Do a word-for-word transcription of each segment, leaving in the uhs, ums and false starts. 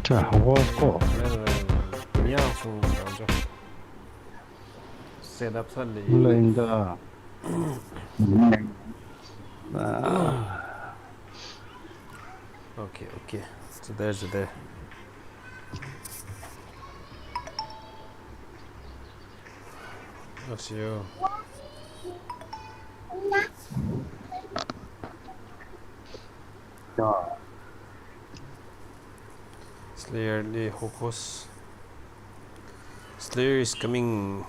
Cha, was ko. Setup sāli. Lainda. Ah. Okay, okay. So there's there. That's you. Slayer li hokos. Slayer is coming.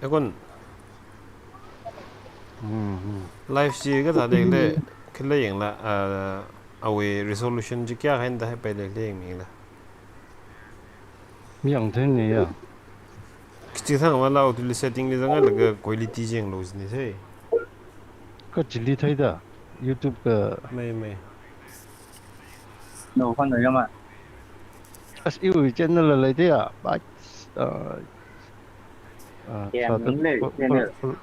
Akon. Hmm, hmm. Live chi kathā deng le, khala yangla, ah, awui resolution chi kayākha da hai pai le, le yangmila. Miyang theng ne ya. Kichithang wala utu li setting li zanglaga quality jeng lo jine sai. Kachili thai da, YouTube ka. Mai, mai. No, hon no yama. As iwui channel la lei de ya, but, uh, uh, yeah, tharāda ming lei, fo-, channel. Fo-, fo-,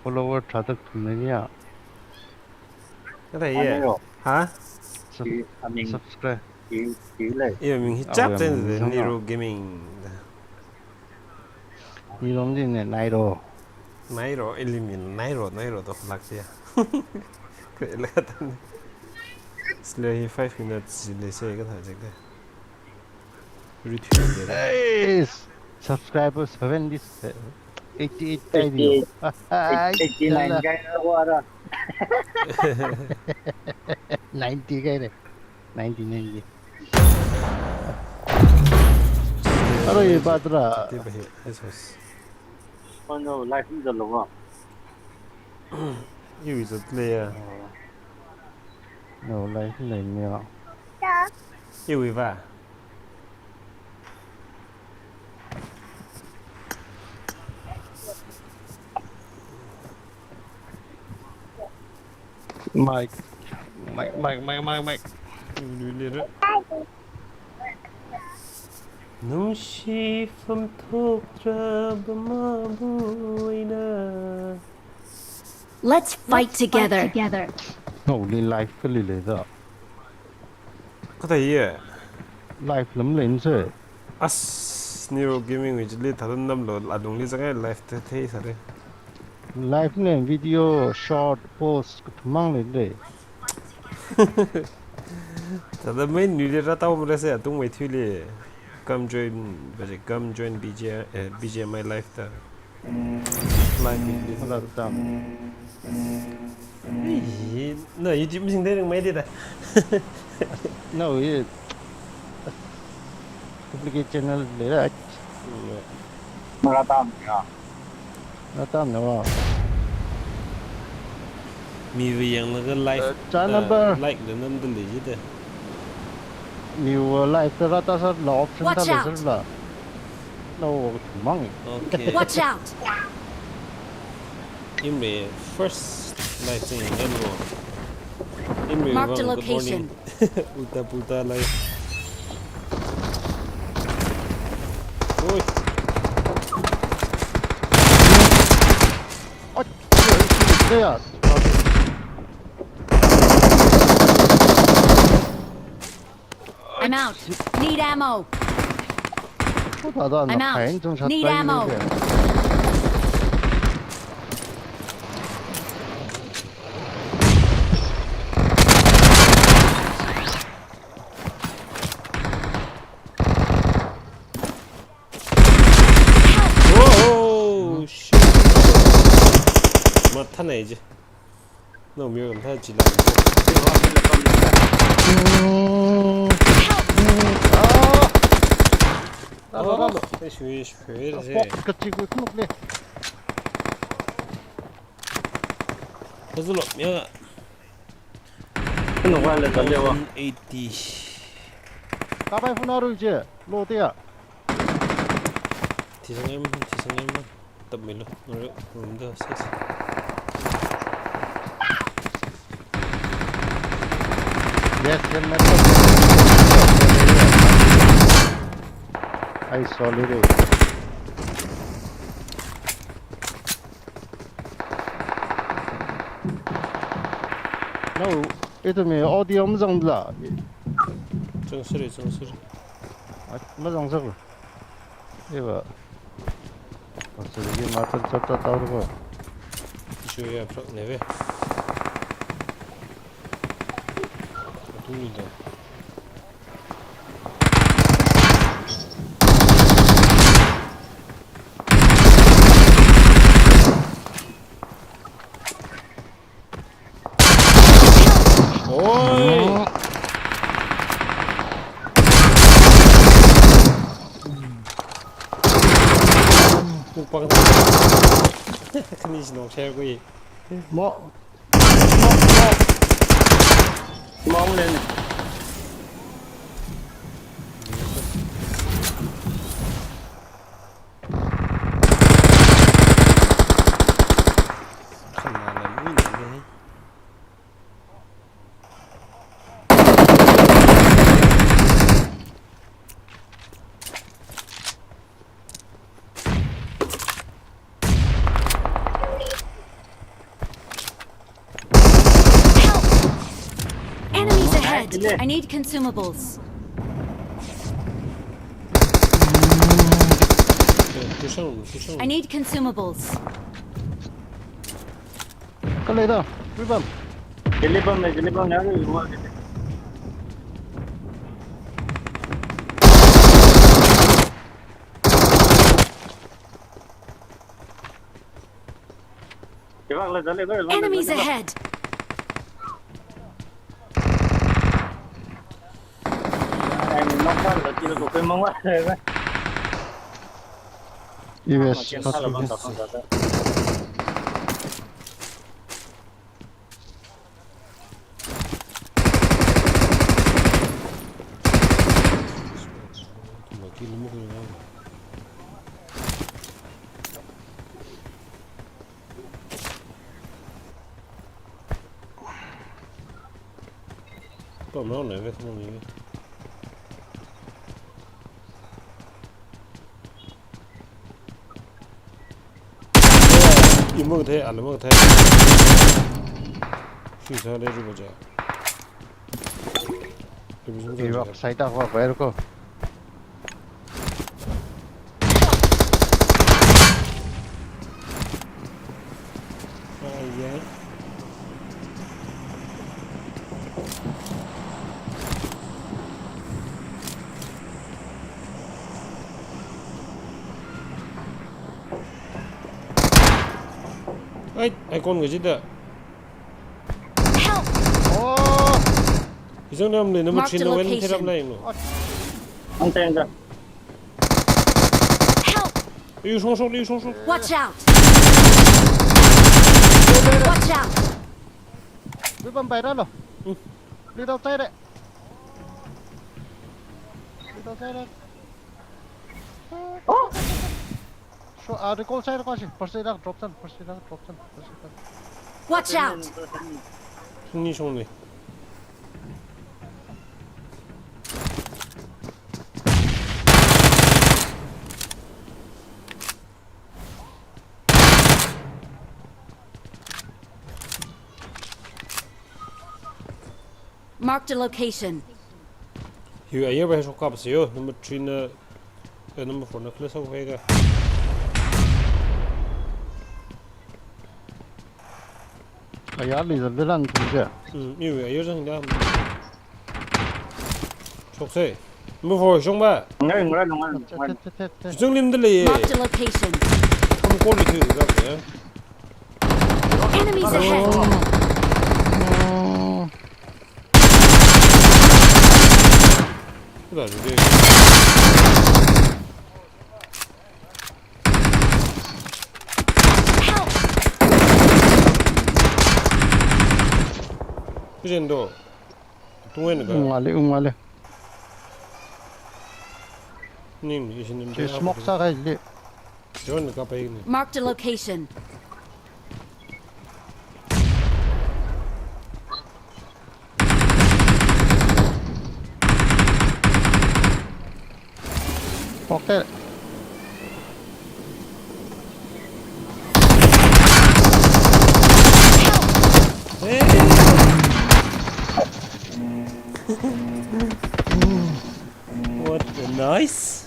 follower tharāda thum lei ya. Kata ye. Anei ro. Ha? Sub-, I, I mean, subscribe. I, I lei. Iwui ming hi chap chen de, Nero Gaming. Nirong din ne, Nairo. Nairo, ili min, Nairo, Nairo to lak siya. Kwe le katan. Sile hi five minutes sile se kathā jek de. Retweet de. Hey, subscriber seventy, eighty-eight kai diyo. Eighty-eight. Eighty-nine kai na wara. Ninety kai de. Ninety, ninety. Aro ye batra. Yes, yes. Oh no, live in the logo. You is a player. No, live in the. You is a. Mic. Mic, mic, mic, mic, mic. Nungshi fam thok tra ba ma bu ina. Let's fight together. No, ni live kali le da. Kata ye. Live lam len se. As Nero Gaming wui chili thāda namlo alungli zangai live te te sare. Live len video, short, post, kathumang len de. Thāda mai nui le rātao mara se atung mai thui le. Come join, baje, come join B J, eh, B J M I live ta. Live video. Hello, tam. Ei, no, YouTube sing dei ring mai dei da. No, ye. Duplicate channel le da. Mara tam ya. Mara tam na wa. Miwui yanglaga live, uh, channel, uh, number. Like le namda le ji de. Miwui live ta rātā sāla option ta le sāla. Watch out! No, mang. Okay. Watch out! Imre first live thing in one. Imre. Marked a location. Good morning. Ulta pulta live. Oi. Oi, there. I'm out. Need ammo. I'm out. Need ammo. Whoa, shoot. Mathānai je. No, mi ram tha chila. Ah! Ah, ah, ah. Ai, shui, shui, shui. Ka chi ku nuk le. Kazulo, mi. Nuk wa le, ka le wa. One eighty. Ka bai phuna ru je, lo te ya. Thisang em, thisang em. Tap milo, ngaro, room da, sis. Yes, yes, yes, yes. Ai, sorry re. No, ithumwui audio mazangla. Zangsera, zangsera. Ai, mazangzakla. Iva. Pasal lagi matan chapter tau ko. Isu ya, prak neve. Atu ni da. Oi! Pukpang. Khani shinong share kui. Mo. Mo, mo. Mo, mo. Help! Enemies ahead! I need consumables. I need consumables. Kalei da, ribam. Kalei bam ne, kalei bam ne, ribam. Enemies ahead! U S. Imang the, alamang the. Shuisa le rubaja. Iwak side a wa ko. Ai, ai. Ai, ai kon ngaji da. Help! Oh! Izang nam le, number three na wen theram la yenglo. Ang teng da. Help! Yu shong shong, yu shong shong. Watch out! Yu bam bai ra lo. Hmm. Little tight. Little tight. Oh! So, ah, recall side ko si, first aid drop san, first aid drop san, first aid. Watch out! Ni shong ni. Marked a location. Yu, ayer ba shok kap si yo, number three na, eh, number four na close out ka. Ayer li zan de lang tu je. Hmm, yu, ayer zan da. Shok se. Number four shong ba. Ngai, ngai, ngai, ngai. Te, te, te, te. Shong lim de le. Marked a location. Kam kor li tu ga ya. Enemies ahead! Help! Ungale, ungale. Ning, isin nim. Smoke sa kai le. Drone ka pai ni. Marked a location. Pok te. Hey! What a nice.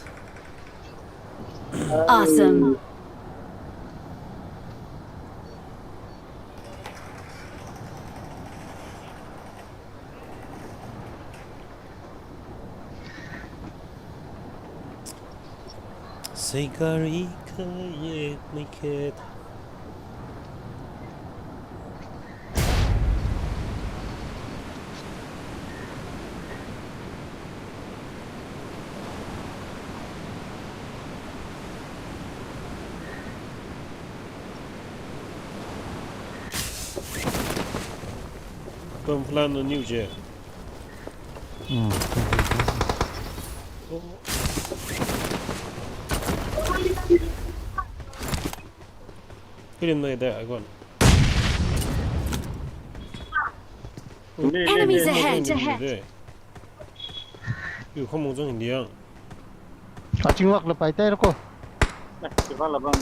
Awesome. Sigari kayek mikhet. Pamphla no new je. Hmm. Kilim na ida agon. Enemies ahead. Yu khomong zong hindi yang. Achingwak la pai tai ko. Kifa labang.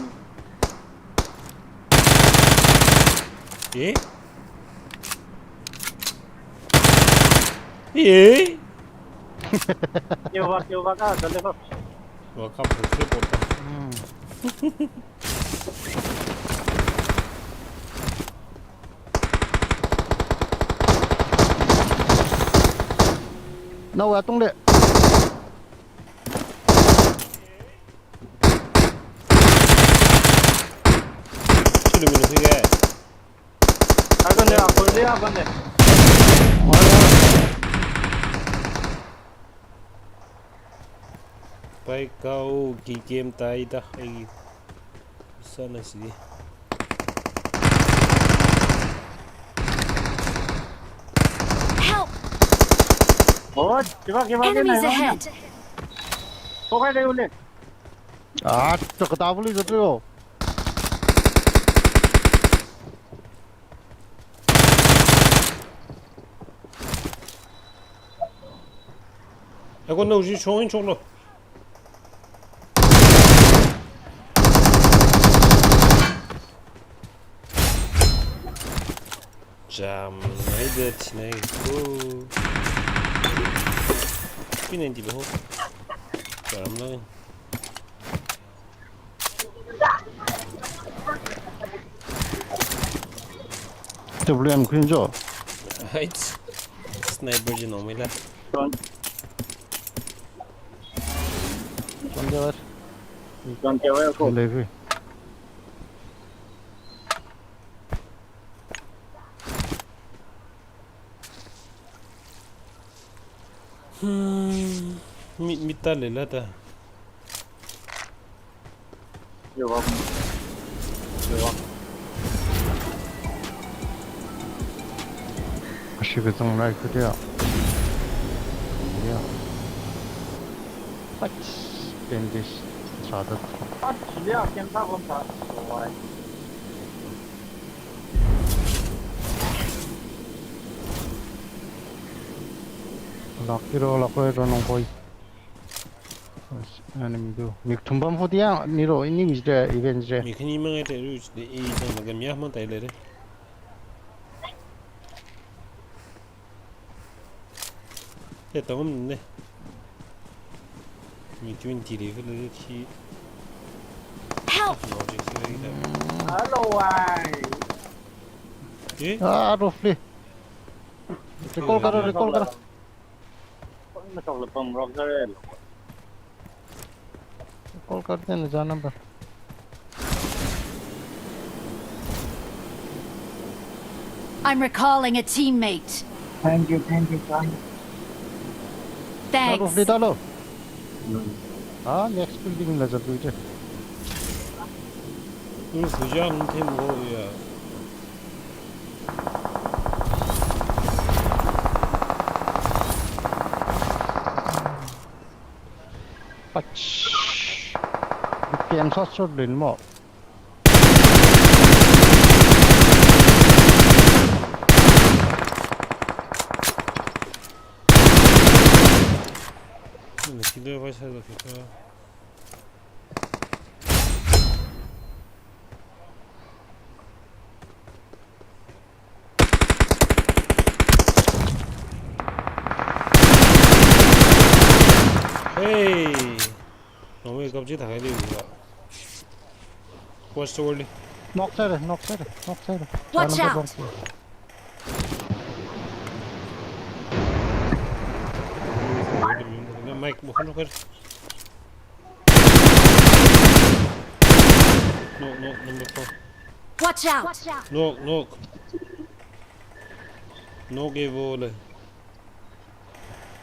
Eh? Eh? Kiwa kiwa ka dale ko. Wa kap ko se por ta. Hmm. Nau atung le. Chulu minu sige. Akan ne akul dia akan ne. Pai kau ki game tai ta ai. Sana sidi. Help! Oh, kiwa kiwa. Enemies ahead! Ko kai de ule. Ah, chakata buli jatuh. Ago no ji chong chong lo. Jam nai de chinai ko. Pin nanti beho. Jam nai. W M khuin jo. Hait. Sniper ji nong mila. One door. Don kiwa ko. Levi. Hmm. Mi mi ta le la ta. You're welcome. You're welcome. Ashi kachang lai khutia. Yeah. What? Then this sada. Ah, chili akan ta kon ta. So why? Lock kiro, lock kiro nong koi. Enemy do. Mik thumbam fo dia, niro ini mis de event de. Mi khani mang ai te ru de i tang na gam ya mang tai le re. Te tong ne. Mi twenty level le ki. Help! No je se le da. Hello, why? Eh? Ah, roughly. Recall karo, recall karo. Kon na chok le pam rock kare. Recall karte na jana ba. I'm recalling a teammate. Thank you, thank you, thank you. Ah, roughly Thanks. dalo. Ah, next building la jab duje. Hmm, suja nung them ho ya. Pach. P M shot shot lin mo. Ni kilo vai sa lo kita. Hey! Nongmei kapchi thakai di ba. Watch the world. Knock sir, knock sir, knock sir. Watch out! Mike, bukan bukan. Knock, knock, number four. Watch out! Knock, knock. Knock ये वो ले.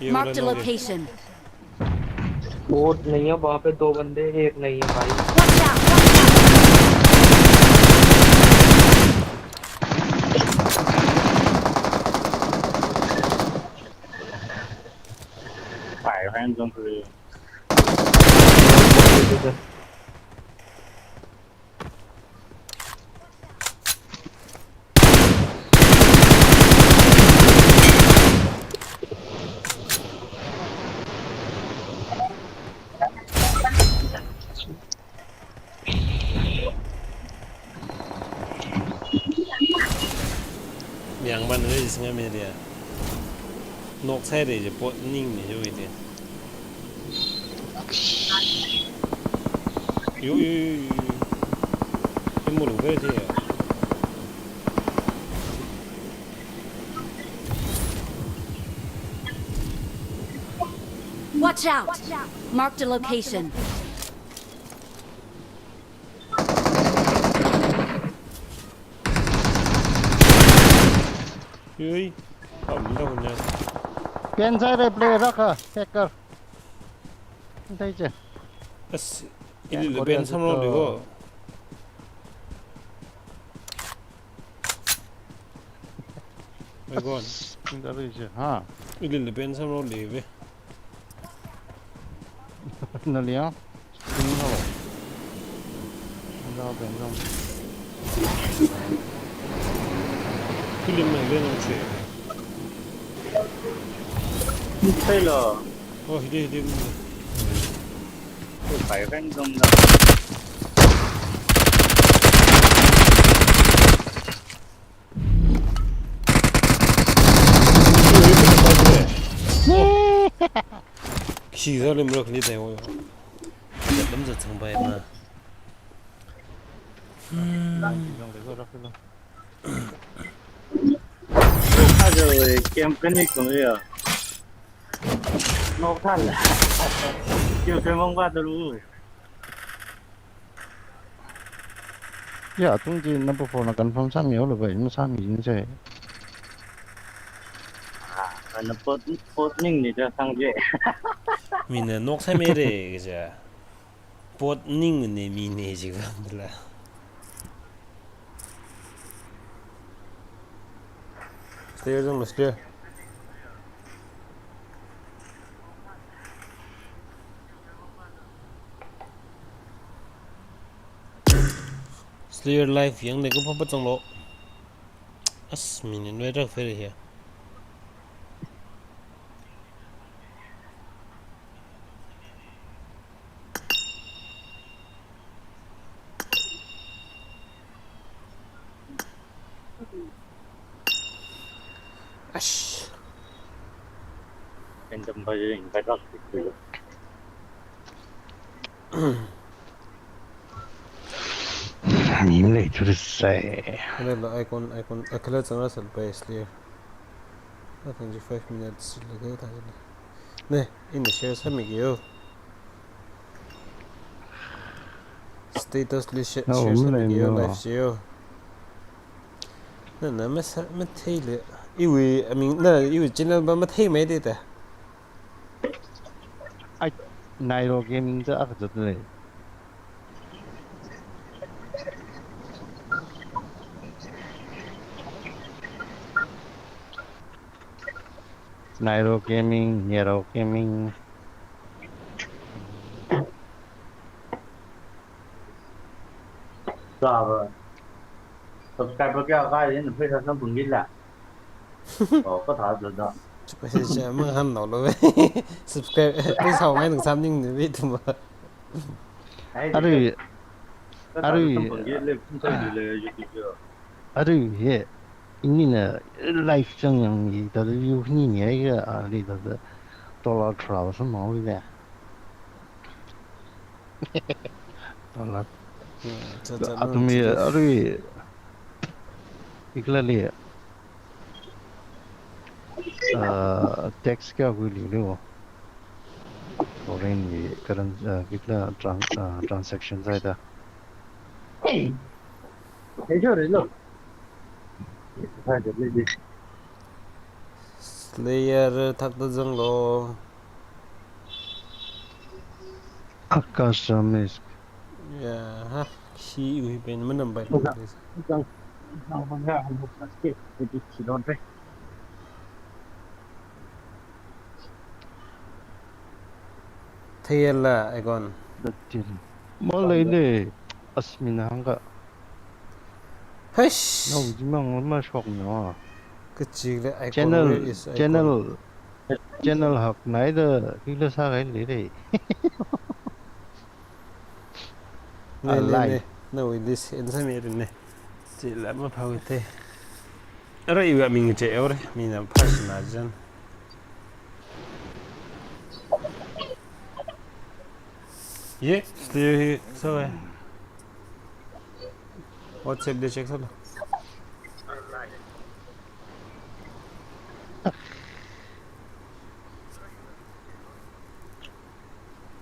ये वाला knock है। Marked a location. Bot नहीं है, वहाँ पे दो बंदे, एक नहीं है भाई। Watch out! Watch out! Phải, phải, không, không. Yang ban re singa media. Nok sai de je pot ning ni jo ite. Yo, yo, yo, yo, yo. Imo lo ve de. Watch out! Marked a location. Yui. Pam da hunya. Pen sai replay raka, hacker. Thei che. As, ya, ili le Korea pen samlo to. Ligo. Megon. Thei che, ha. Ili le pen samlo live. Naliya. Sini ho. Nda ben dong. Film mai le nong che. Thei lo. Oh, hidi, hidi. Thei pai ren dong da. Khi ra lim rak li tai wo. Lam za chang bai ma. Ajo, campaign ni kong ya. Nok than. Campaign mong ba tu lu. Ya, tung ji number four na confirm sāmi lo bai, masāmi jin se. Ah, ana pot, pot ning ni ja sang je. Mina nok sai me re, ja. Pot ning ni mi ne ji ga la. Stay here, stay here. Slayer live yang ne ko papa chang lo. As minin wai rak fere here. Ash. Random ba jing ba rak. Mim lei chu sai. Hello, icon, icon, akhala chang ra sal pa Slayer. I think five minutes lagi tadi. Ne, ini share sāmi kiyo. Status li share, no, share sāmi kiyo, no. Live share. Na, na, ma sa, ma thei le. Iwi, I mean, na, iwi channel ba ma thei mai de ta. Ai, Nairo Gaming cha akha zat le. Nairo Gaming, Nero Gaming. Subscriber kayākha ina pheisā samphang kila. Oh, kathā zada. Pheisā mang han lo lo. Subscribe, pheisā ngai nang samning ni bi tum. Arui, arui, arui he, ini na live chang yang ni, tada view ni ni ai ga, ali tada dollar twelve sum mau le. Ala. Hmm, cha, cha, athum no, hi, cha, cha. Arui, iklali, ah, tax kayākha liuleo. Foreign hi current, ah, ikla tran-, ah, transaction sāhaida. Hey, sure, no. Slayer thakta zanglo. Akash Ramesh. Ya, ha, khi ui pen manam pai. Zang, zang, zang, zang, zang, zang, zang, zang, zang, zang. Theiya la, Icon. Datin. Maleile, asmina hāngkha. Heish! Nao jimang mashokna. Kachik le, Icon, channel, where is Icon? Channel, channel haknaida, hila sākahai leile. Ne, ne, alai. Ne. Nawui list answer mi rin ne. Chila maphāwui thei. Ara iwui aming che ore, mina phāshina jan. Ye, stay here. Sorry. WhatsApp de check sālu.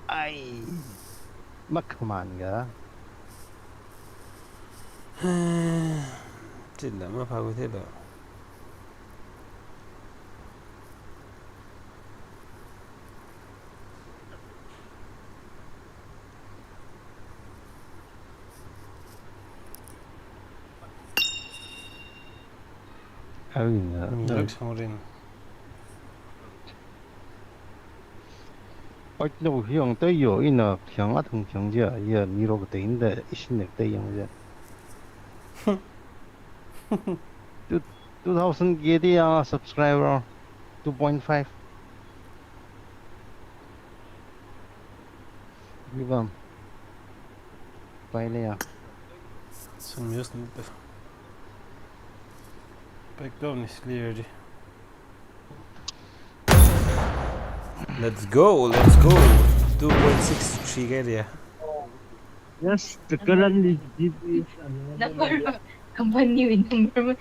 Ai, makhaman ga. Chila maphāwui theila. Awui na, mi na. Lak songrin. Ot no hiong tei yo, ina hiong athung hiong ja, ya miro ka tei inda isin nek tei yang ja. Two, two thousand K D ya subscriber, two point five. Bibam. Pai le ya. Sung news ni pe. Back down is clear di. Let's go, let's go. Two point six three K dia. Yes, the current is, is, is another number, company wui number.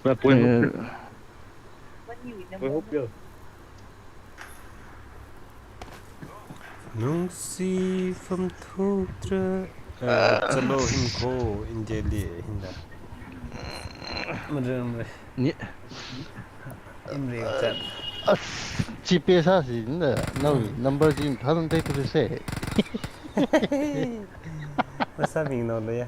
But we hope, we hope you. Nungsi from Thutra, eh, Chalo Hingkho, India li hinda. Mudra, mudra. Ni. Imri chat. As, G P S a si na, nawui number jin tharan tei tu se. Masa ming no lo ya.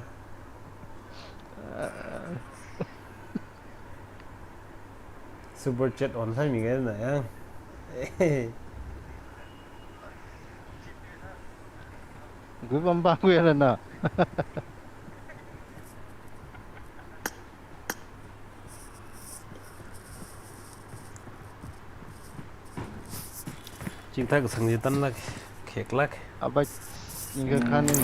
Super chat on sai mi ga na ya. Group am ba ku ya na. Chingthak sang ji tan lak, khek lak. Abai, inga khan in.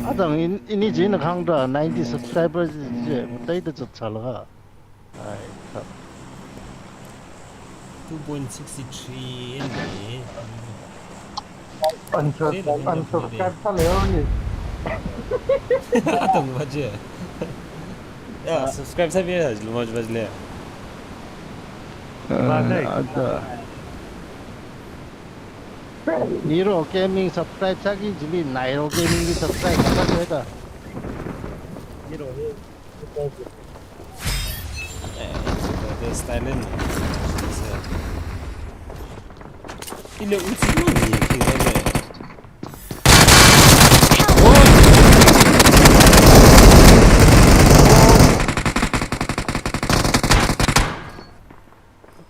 Adang in, ini jina khang da ninety subscribers je, mutai da chat chal ha. Ai, kha. Two point six three N B A. Unsub-, unsubscribe sāleo ni. Atong baje. Ya, subscribe sābi ya, lumaj bajle. Ah, ada. Niro Gaming subscribe sāki jili, Nairo Gaming ki subscribe sāki da. Niro hi. Eh, the styling. Ile uchi no ni ki le.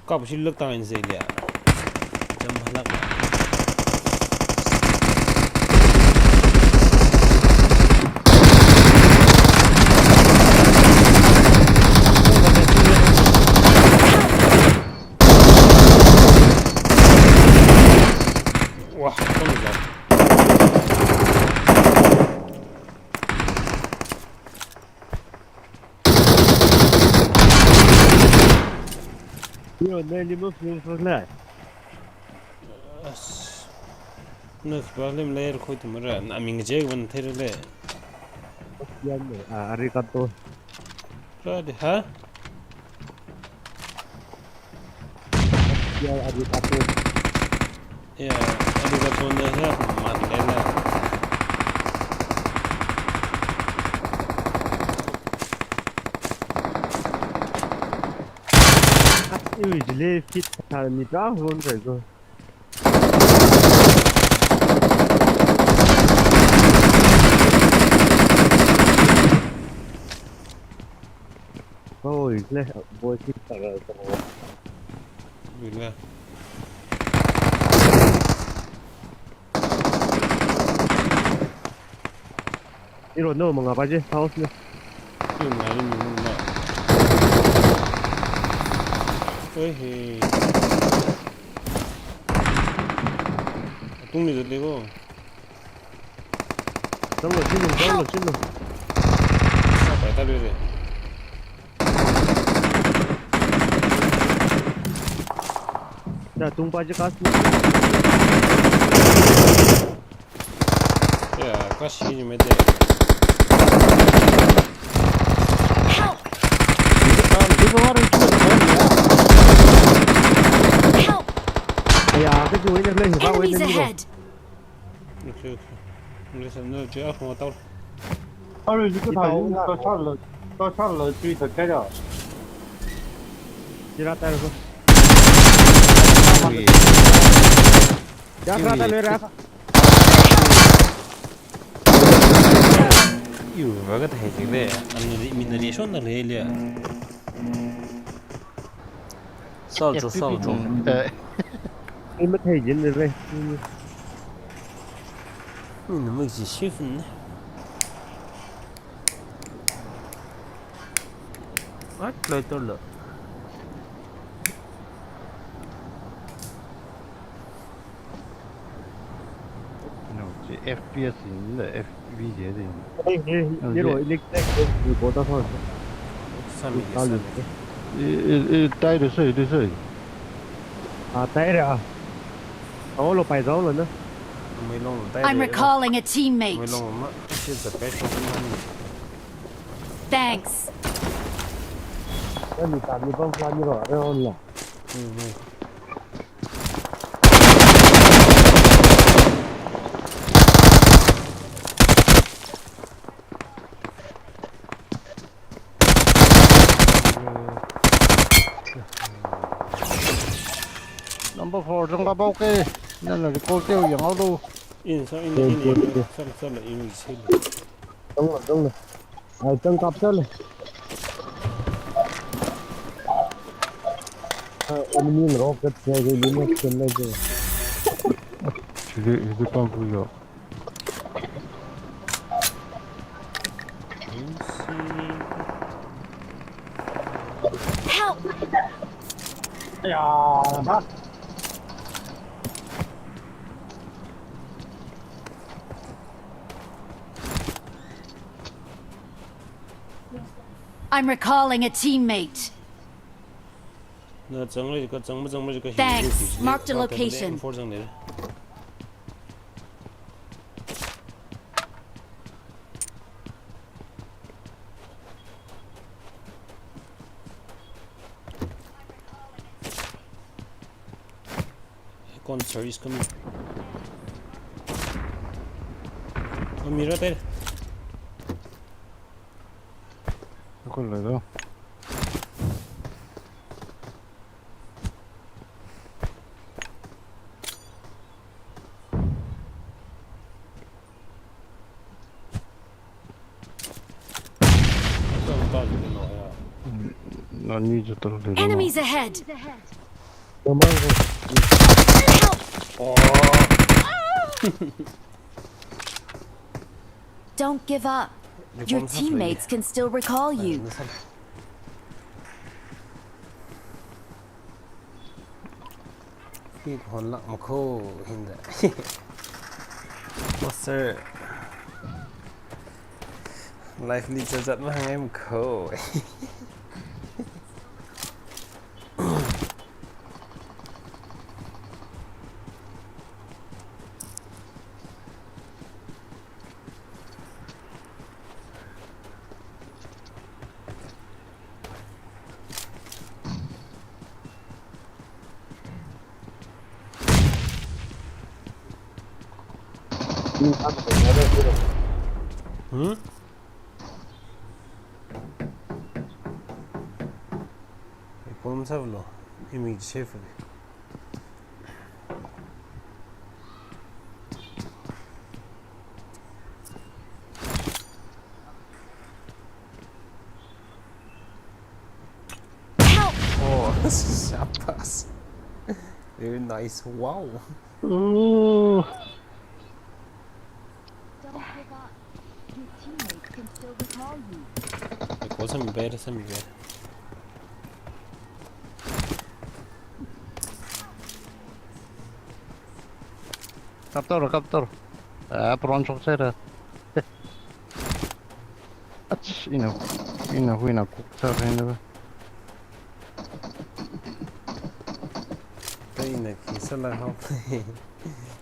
Kap shi lak tang in se lia. Jam halak. Wah, kau ni lah. Yo, na lima puluh puluh lah. Yes. Next problem layer khuitumara, na ming je ban therele. Yan ne, ah, arigato. Ready, ha? Ya, arigato. Ya, arigato ne he, man le na. Iwi jile fit tha ni ta hon re go. Oh, it's left. Boy, keep that. Good man. Iro no manga pa je, house ne. Iro na ni manga. Oi he. Atung ni jat le ko. Changlo, chilo, changlo, chilo. Sa pa ta le le. Ya, tung pa je kas. Ya, kashi ni me de. Help! Help! Aya, kaji wei na le, ba wei na ni lo. Enemies ahead! Okay, okay. Listen, no, je, ah, mo tau. Aru, ji ko thai, to char lo, to char lo, three to kai da. Jira tai ko. Ui. Ja, kra ta le ra. Yu, va ka thai jing le. An ni, mi na le shon na le le. Sal jo, sal jo. Eh. Ni mathei jin le le. Ni na mui ji shift ne. At later lo. No, ji F P S in the F V J in. Hey, hey, no, hero, ji electric, you go to her. Sami, sami. I, i, i, tai de sei, de sei. Ah, tai de ah. Oh, lo pai zao lo na. Mai long tai de. I'm recalling a teammate. Mai long ma, she's the best of the money. Thanks. Ani ta ni bang plan ni ro, re on la. Hmm, hmm. Number four, zangkapao ke. Nana recall teo yang au lo. In, so in, in, in. Sal, sal, in, sal. Zanglo, zanglo. Ai, zangkap sal. Ah, enemy rocket se ke limit se le ke. Chili, chili pump yo. Help! Ya, ba. I'm recalling a teammate. Na zang le ka, zang ma zang ma ka. Thanks. Marked a location. Four zang le. Con service coming. Mira there. Con le do. Nani jatang le. Enemies ahead! Help! Oh. Don't give up. Your teammates can still recall you. Hi hon lak makho hinda. Master. Live li jajat ma hang em kho. Hmm? Ekol masāvālu, image save. Help! Oh, shabash. Very nice. Wow. Ooh. Don't give up. Your teammates can still recall you. Ekol sāmipai, sāmipai. Kaptoro, kaptoro. Ah, pron shok sāra. Ach, ina, ina, hu ina kuk sāra ina. Ina khi sāla hao.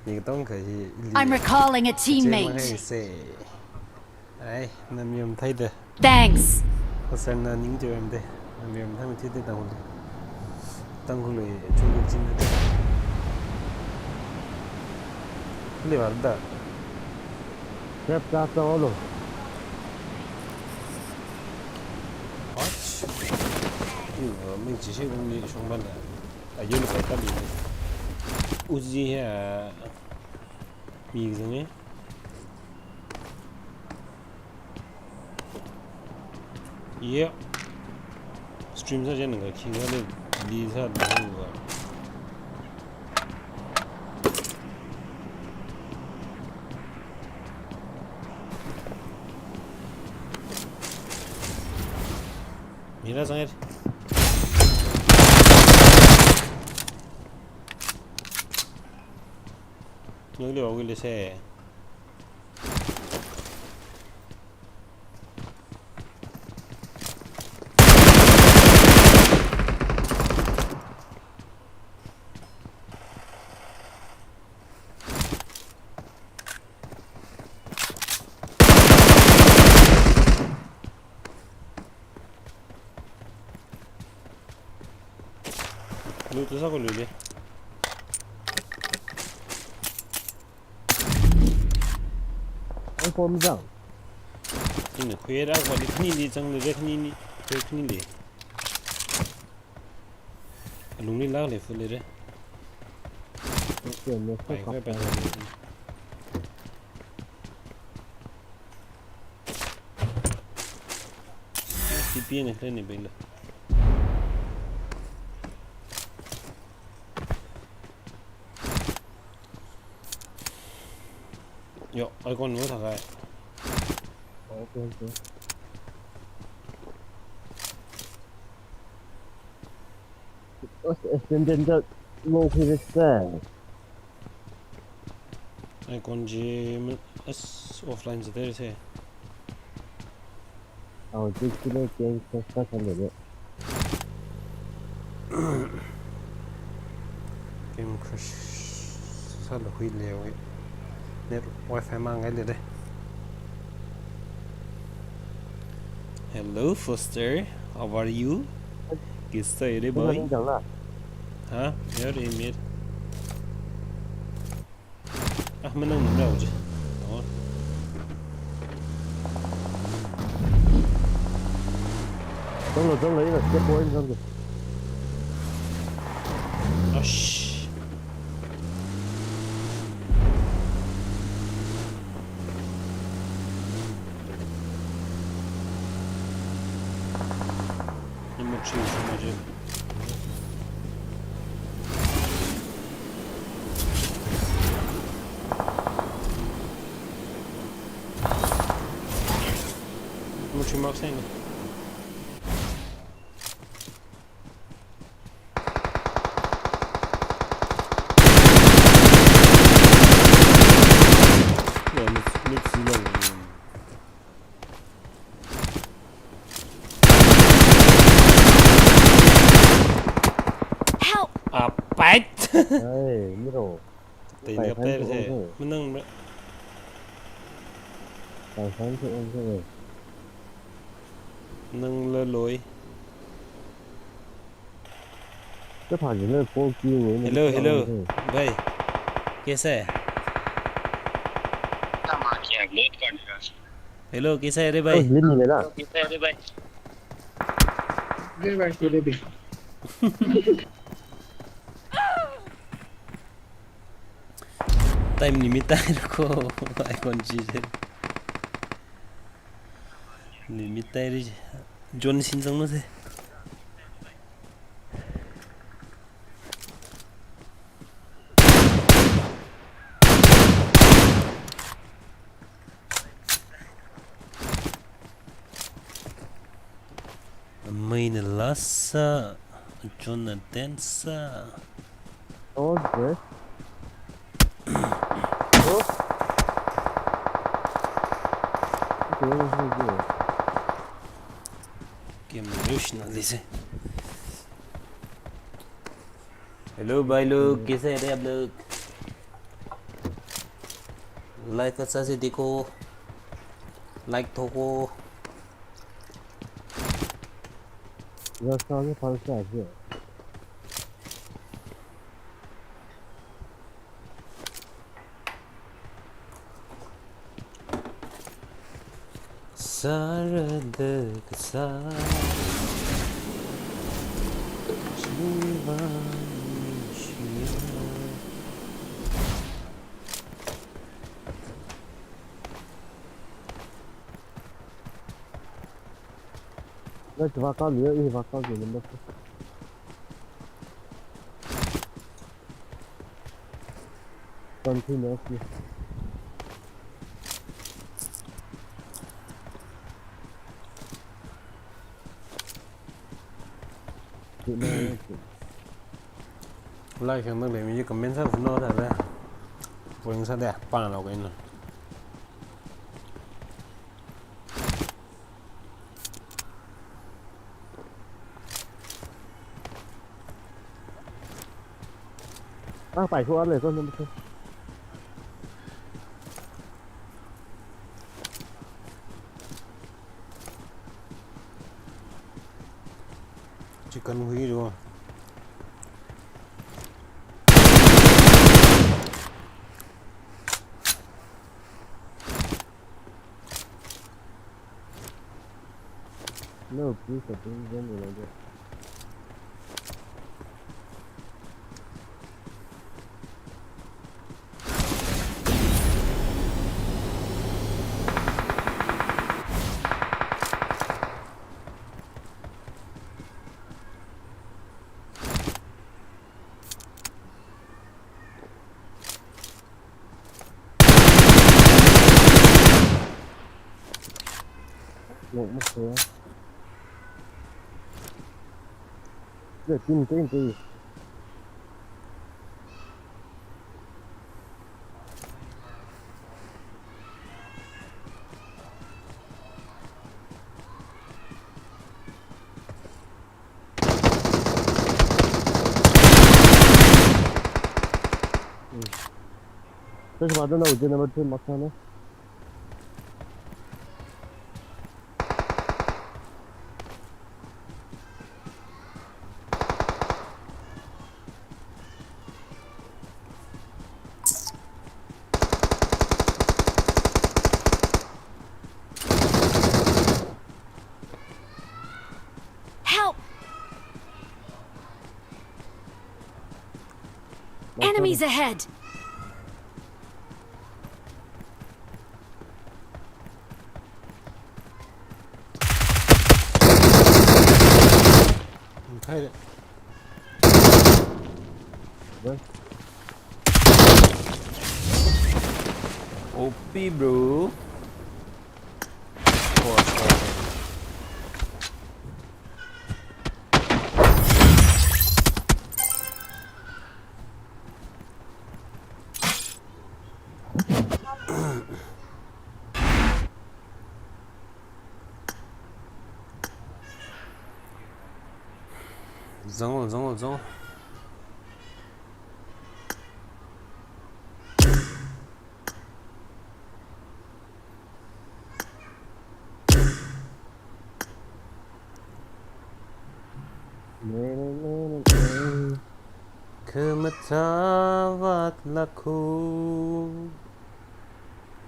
Ni katong kha hi ili. I'm recalling a teammate. Chemang hai se. Ai, na mi matheida. Thanks. Hosen na ning jo em de. Na mi mathei matheida Tangkhul. Tangkhul e Chungkuk chingda. Kali vāda. Rep ta ta olo. Ach. Yu, mi chi shi kum ni shong ban da. Ayu ni pa ta ni. Uzi ha. Mi zang e. Yeah. Stream sā jen nga khi nga le li sā da hu wa. Mira zang e. Nang le wa le se. Lu tu sā ko lu le. Ai pom zang. Ina khuira ko ni khani ni zang le khani ni. Khui khani le. Alungli lāk le fu le re. Okay, next. Pai, pai, pai. T P ne kren ni bela. Yo, ai kon nu thakai. Okay, okay. Os, extended the low previous. Ai kon ji as offline se there se. Au, this kilo game first class hundred. Game crash. Sālu hui le hui. Net wifi mang ngai le de. Hello, Foster. How are you? Kisa ere boy? Ha? Yar emir. Ah, manang manang ji. Oh. Zanglu, zanglu, ina step point zanglu. Ash. Number three, number three. Mucho más en. Help! Apat! Ai, miro. Tei pai ni khan tei tu se. Ong se. Manang me. Pai khan tu ong se. Nang le loi. Ka tha ji le four kill le. Hello, hello. Ong se. Bhai. Kaise? Hello, कैसा है रे भाई? Oh, limit है ना? Hey, भाई, तेरे भी। Time limit है, रुको, icon चीज़ है। Limit है रे, John Sins zangmase. Main last sa, John na ten sa. Oh, great. Oh. Okay, okay, okay. Game rush na lise. Hello भाई लोग, कैसे हैं आप लोग? Live अच्छा से देखो, like ठोको। रास्ता में फंस गया है। Sarada kasa chiva shiya. Let's walk out here, we walk out here, number four. Continuously. Like yang nang lemi comment sa kuno sa le. Point sa de, pang lo kaina. Ah, pai ko ar le ko number two. Chicken hui ro. No, please, I think then we like it. Lok maswa. Ya, tin, tin, tin. Terus pada na uji number three maksa na. Help! Enemies ahead! O P, bro. Zang, zang, zang. Khamathā vātlākho.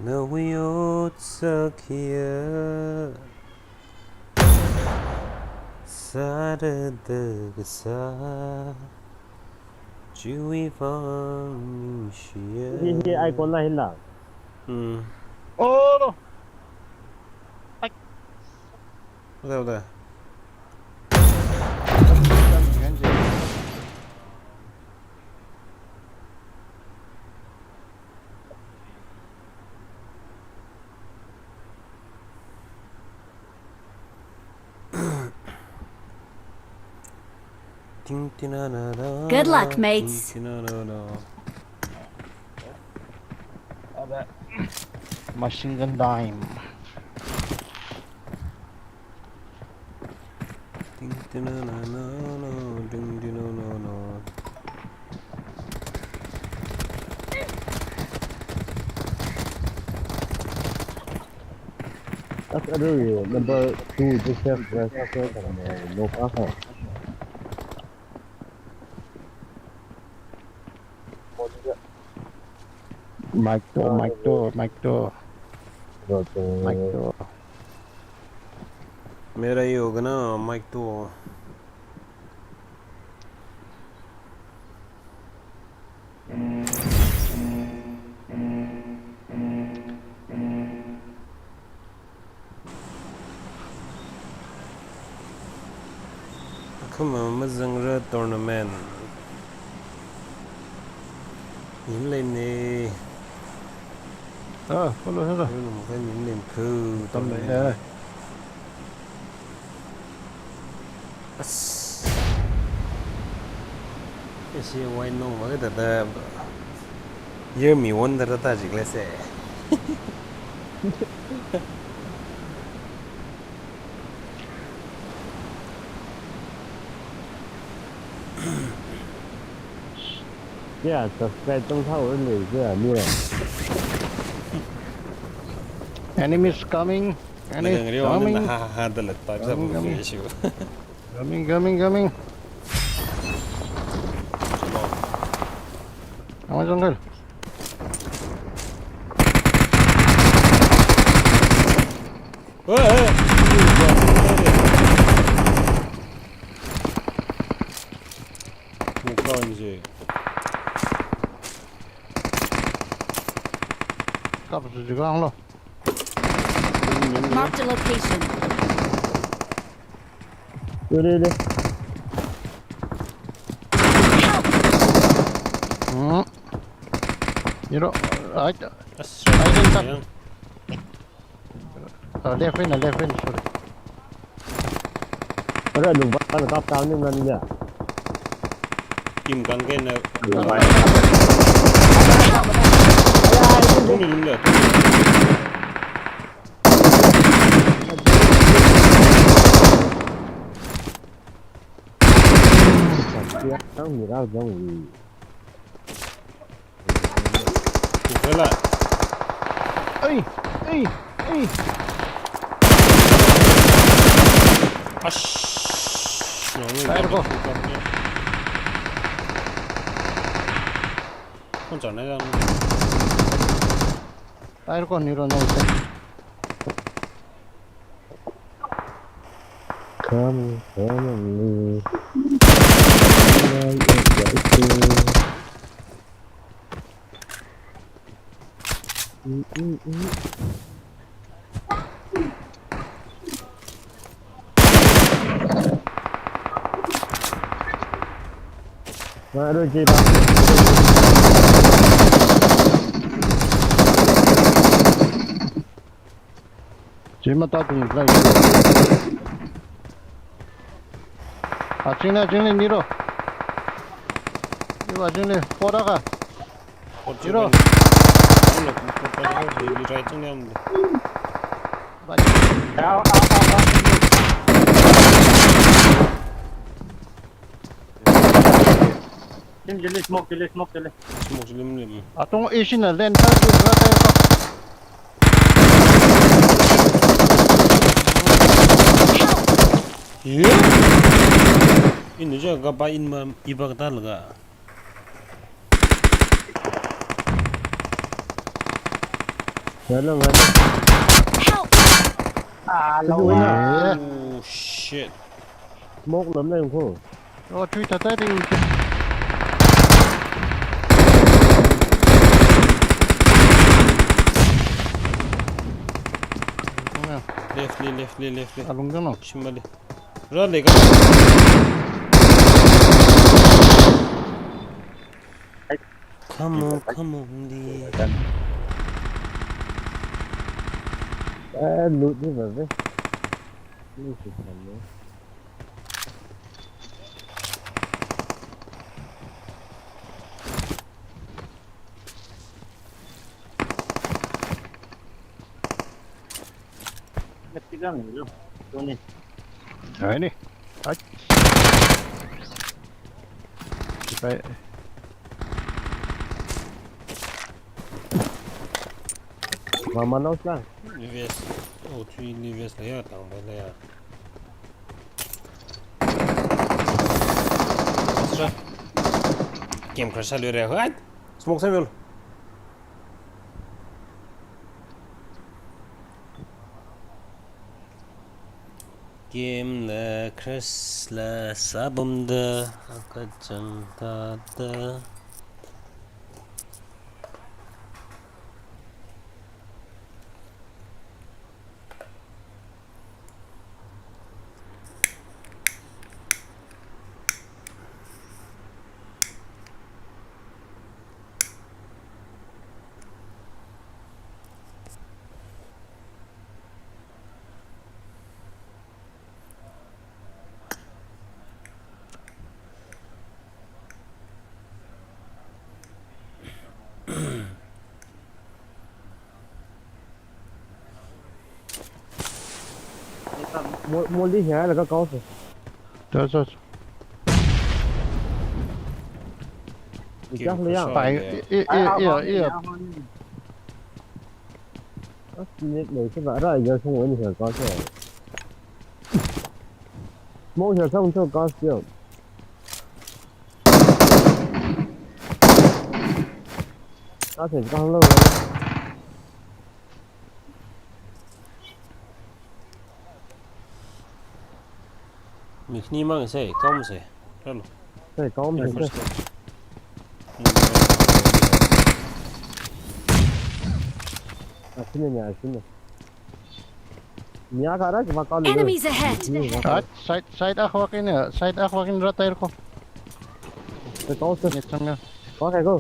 Nawui ot sākhiya sārada kasā, chiwui vang ningshiya. Hi, hi, icon la hila. Hmm. Oh! Ai. Uda, uda. Ting, ting, na, na, na, Good luck, ting, mates. Ting, na, na, na. Machine gun time. Ting, ting, na, na, na, na, ting, ting, na, na, na. That's other number two, this is, uh, no, uh, Mic to, mic to, mic to. Mic to. Mera yo gana mic to. Akhama mazangra tournament. Yin lei ne. Ah, follow, follow. Yun mo kan yin lei khu. Tam lei ne. As. Isi wai nong ma ka da da. Yami wonder ta jik le se. Yeah, subscribe tong thao le, yeah, mira. Enemies coming. Enemies coming. Ha ha ha, da lat pa sa. Coming, coming. Coming, coming, coming. Come on, jungle. Hey, hey. Mukha nje. Kap su jigang lo. Marked a location. Yo, yo, yo. Hmm. Hero, right. Yes, right. Uh, left wing, left wing, sorry. Ara, lungpa na kap tao ni ngan ya. Team kan ke na. Lungpa. Tungni lungda. Yang mira jang wi. Wala. Ei, ei, ei. Ash. Fire ko. Kon chana ya. Fire ko, niro no. Come, come on, me. Baru je, Bang. Chi matatung lai. Aching le, aching le, niro. Niro aching le, pora ka. Niro. Ba. Au, au, au, au. Lim jili, smoke jili, smoke jili. Smoke jili, lim. Atung ishi na len ta tu ra ta ko. Ye? Inu ja ga ba in ma iba ka ta laga. Help! Ah, lo. Oh shit. Smoke lam lei ko. Oh, three thirty. Left li, left li, left li. Alung dano. Shimali. Run le ka. Come on, come on, di. Eh, loot ni ba ve. Loot ni ba ve. Natigang lo. Tuni. Ai ni. Ai. Kipai. Mama nau slang. Nives. Oh, three Nives la ya, tang ba la ya. Sra. Game crash lo re. Hai. Smoke sa mil. Game la crash la sabum da akachang ta da. Mo-, moli hiya laga kau se. Chal, chal, chal. Pai, i, i, i, i, i. As net lei se ba ra ya sung wani hiya kau se. Mo hiya kau se kau se. Kau se kau lo. Mi khani mang se, kaum se. Ralo. Se, kaum se, se. Asine ne, asine. Nia kara kima kalu. Enemies ahead! Ah, side, side akhawui eina, side akhawui eina rātair ko. Se, kaum se. Net samya. Kau se ko.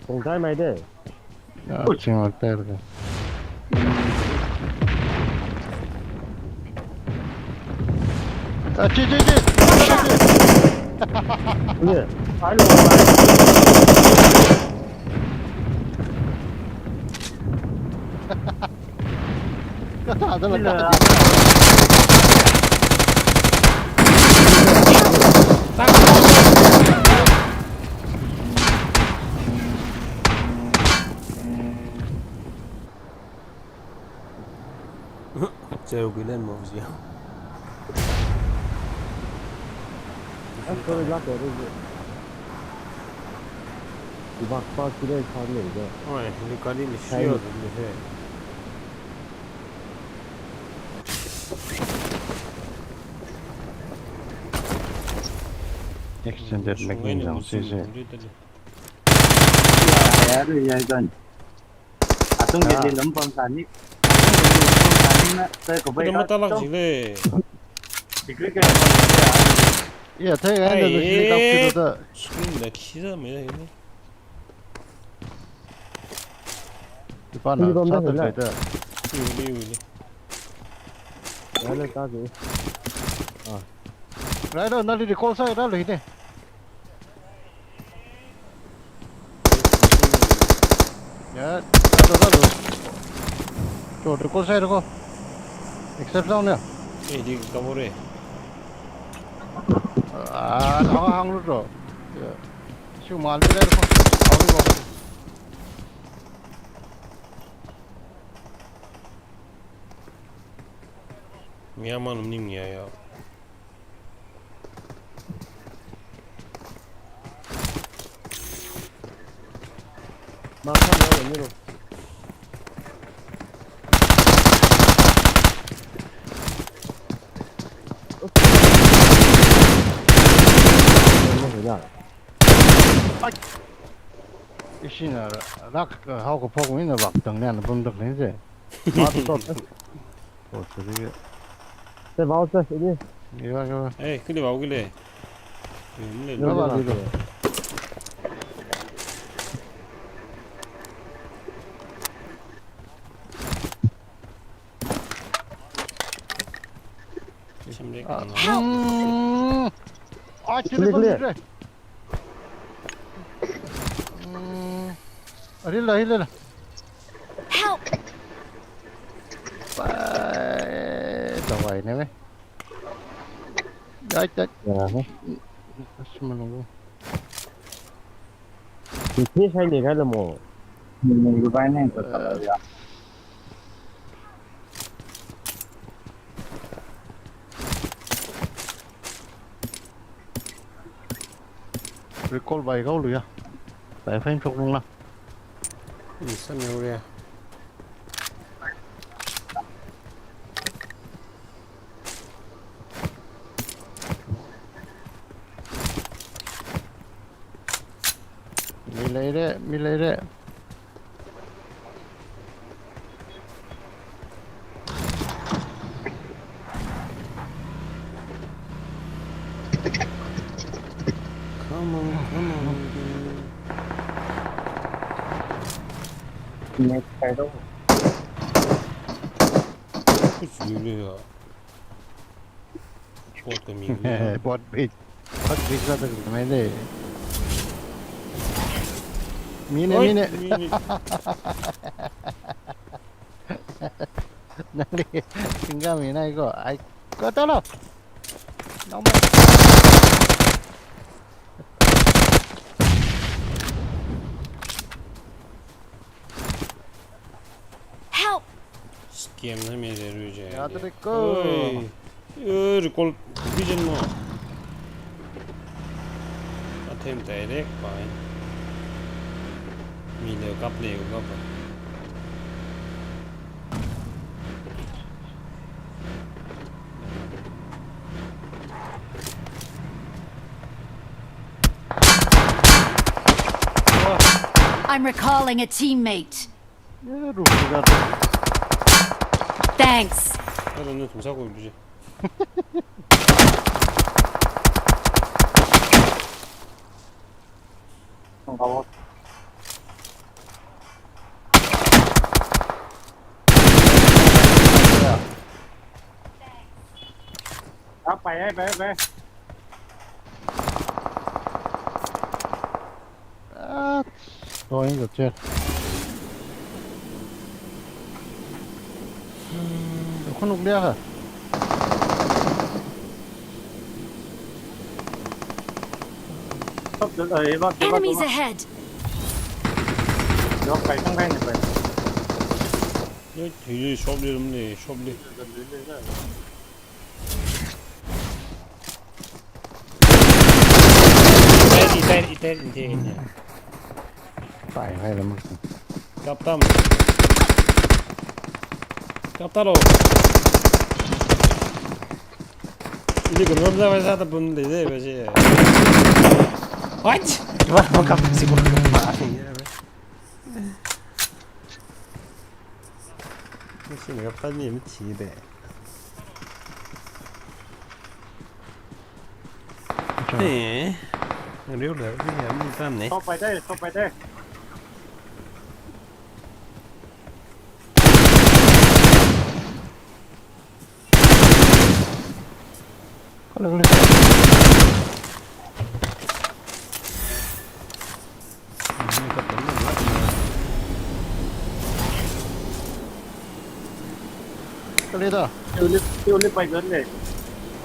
Kong tai mai de. Ah, ching mak tai ka. Ah, chi, chi, chi. Ye. Ai lo. Zero kill and more zero. That's very lucky, isn't it? Bak bak kilo khan le ga. Oi, ni kali ni shiyo ni he. Extended magnum jang se se. Ya, ya, ya, ya. Atung ke di lom pam sani. Atung ke di lom pam sani na, saya ko bai. Kita matalak jile. Degree ke. Iya, thai ai na sini kap kita ta. Screen da khida me da ini. Ipa na sa ta kai ta. Uli, uli. Wala ta ke. Ah. Right on, nali recall sa ita lo hine. Ya, rālu, rālu. Cho, recall side ko. Except zone ya. Eh, di kabur eh. Ah, hang, hang lu cho. Ya. Shu mal di ko. Hang lu ko. Myanmar num ni mya ya. Mark, mark, mark, mark. Ai. Ishina rak, eh, haokaphok mina vak tangna pamdalei je. Mat tot. Oh, sorry. Te bao se, ini. Iya, iya. Eh, kali bao kali. Ini, ini, ini. Bao, bao, bao. Shimrek. Ah, kanga. Hmm. Ah, clear, clear, clear. Hmm. Arila, arila. Help! Bye. Dawai ne, weh. Yai, yai. Ya, heh. Kasih menunggu. Ini saya ni kan lemo. Menunggu banyak tetap ya. Recall bai kau lu ya. Bai fine chok lung la. Ini sana udah. Mi leire, mi leire. Come on, come on. Net kaido. Kuch yule ya. Bot kami. Bot big. Bot big sa tak maine. Mine, oi, mine. Mine. Nali, tingga mina iko. Ai, kau tahu lo. Nomor. Help! Scam na mi de ruje. Ya, de. Te ko. Oi. Eh, recall vision mo. Attempt direct pai. Mi le kap le kap. I'm recalling a teammate. Ya, ruh, ruh. Thanks. Ada ni tumsa ko dulu. Ah, pai, pai, pai. Ah, oh, ini kecil. Hmm, aku nuk dia kah? Enemies ahead! Yok, kai tang kai ni, kai. Yo, thui shop le, room le, shop le. Iter, iter, iter, iter, iter. Pai, hai lam. Kaptam. Kaptalo. Ini ko room sa, sa ta pun de, de, basi. What? Wah, mau kaptam si ko ma. Machine kaptam ni mati de. Hey, real da, real da, mi tam ne. Stop right there, stop right there. Hello, hello. Kali da. Tulip, tulip pai gan le.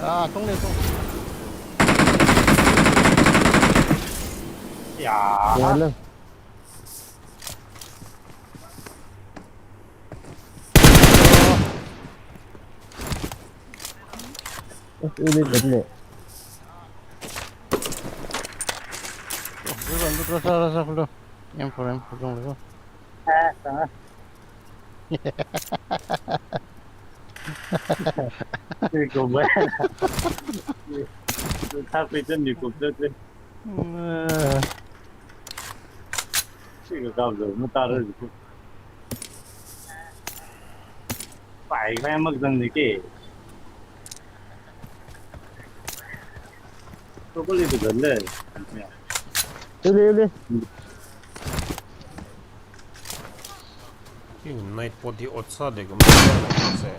Ah, tong le tong. Ya. Ya le. Oh, ini gan le. Oh, bukan, bukan, rasa, rasa, belum. M four, M four, dong, dong. Ui, kumba. Thak pei chun ni kumba chun. Chika kap lo, matarar ko. Pai kai mak zang ni ke. Ko ko li ko le. Ule, ule. Yung night party otsa de ko se.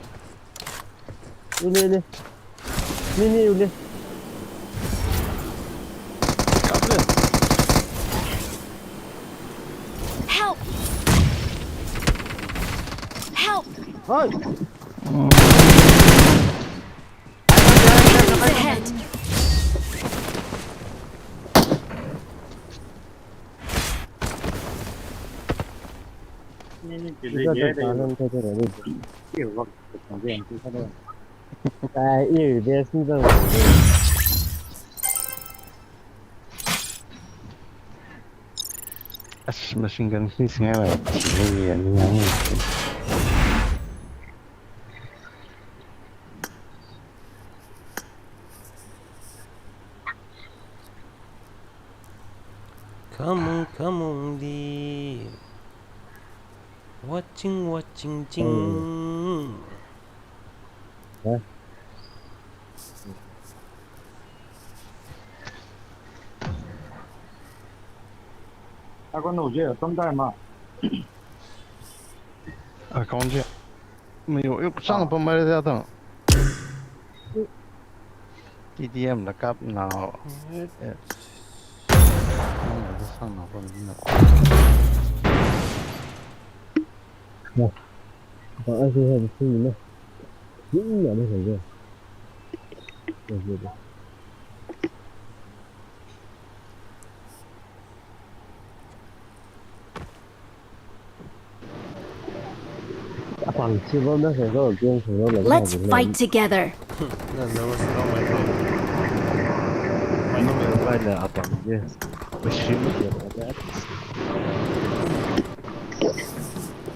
Ule, ule. Ni, ni, ule. Help! Help! Hi! Enemies ahead! Ni, ni, Ika ta tanan ta ta ra ni. Ai, i, best ni zang. As machine gun hi singa la. Ni, ni, ni, ni. Come on, come on, di. Watching, watching, ching. Huh? Account no je, sometime ma. Account je. Mayo, yo, sang pa mai ja ta. T D M la kap nao. Yes. Sang nao pa mai na. Ba a se ha se na. Yin ya ne se. Apang chi bom na se ko, kiang se ko, la. Let's fight together. No, no, what's wrong with it? Why not? Why not? Apang je. Machine je, why not?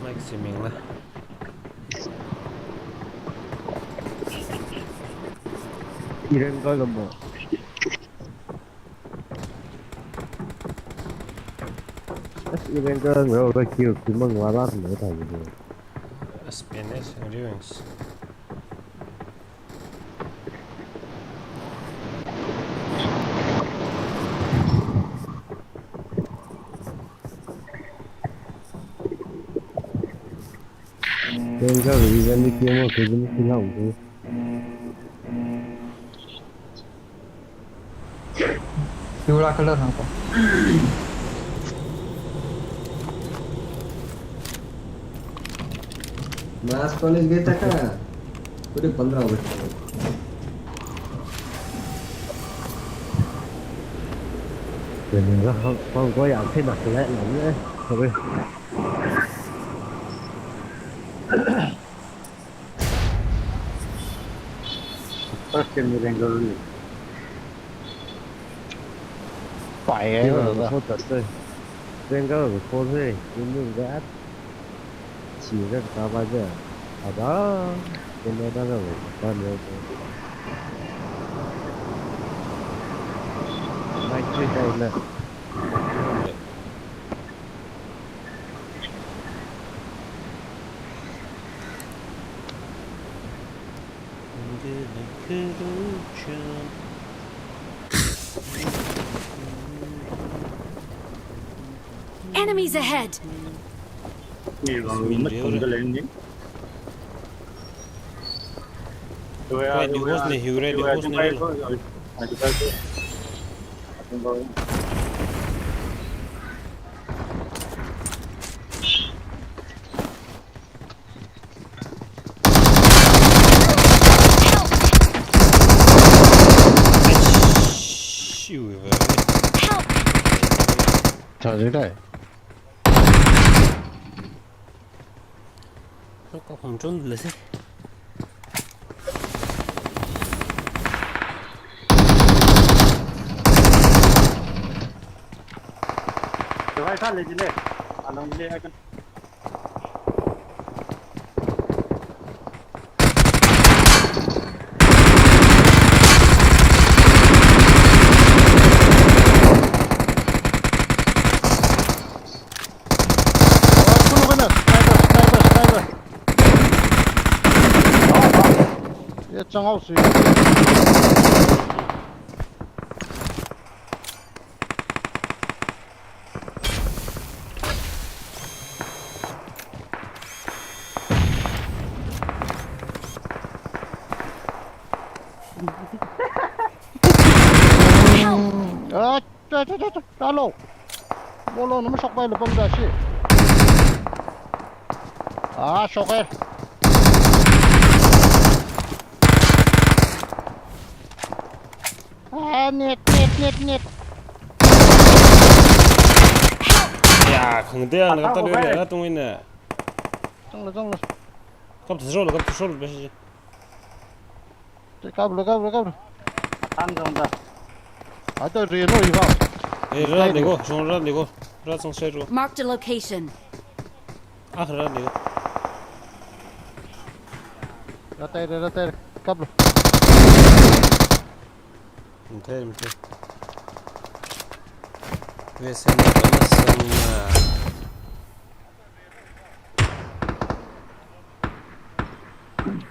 Mic siming la. Iran ko lo mo. As Iran ko lo ba kiu kimang wala mo ta ni. Spanish ruins. Tenga reason ni kemo kejum sinau. Piula color hangko. Mass college gaya tha ka? Puri pandra baj. Tenga hang, hang koi akhir nak le, le, sorry. First time ni Bengaluru ni. Pai hai. Bengaluru da. Ko tat se. Bengaluru ko se. Ini enggak. Sira kaba ja. Ada. Kena da ga. Kan ya. Mai kri kai na. Enemies ahead! Ni vang mat kum da leng ni. Koi, di host ne hiu re, di host ne hiu re. Help! Charge dai. Ka hom chon le se. Device a le jile. Along le akan. Changhaosi. Ah, ta, ta, ta, ta, ta lo. Bolo, num shokpai lo pamda shi. Ah, shokai. Ah, net, net, net, net. Ya, khangatei ya, na kata lwe na tung ina. Changlo, changlo. Kap thasro lo, kap thasro lo, besi. Kaplo, kaplo, kaplo. Tan jong da. Ata reno iba. Eh, ra ni ko, jong ra ni ko. Ra sang sai ro. Marked a location. Ah, ra ni ko. Ratai re, ratai re. Kaplo. Mthei, mthei. Wesen na kama sang na.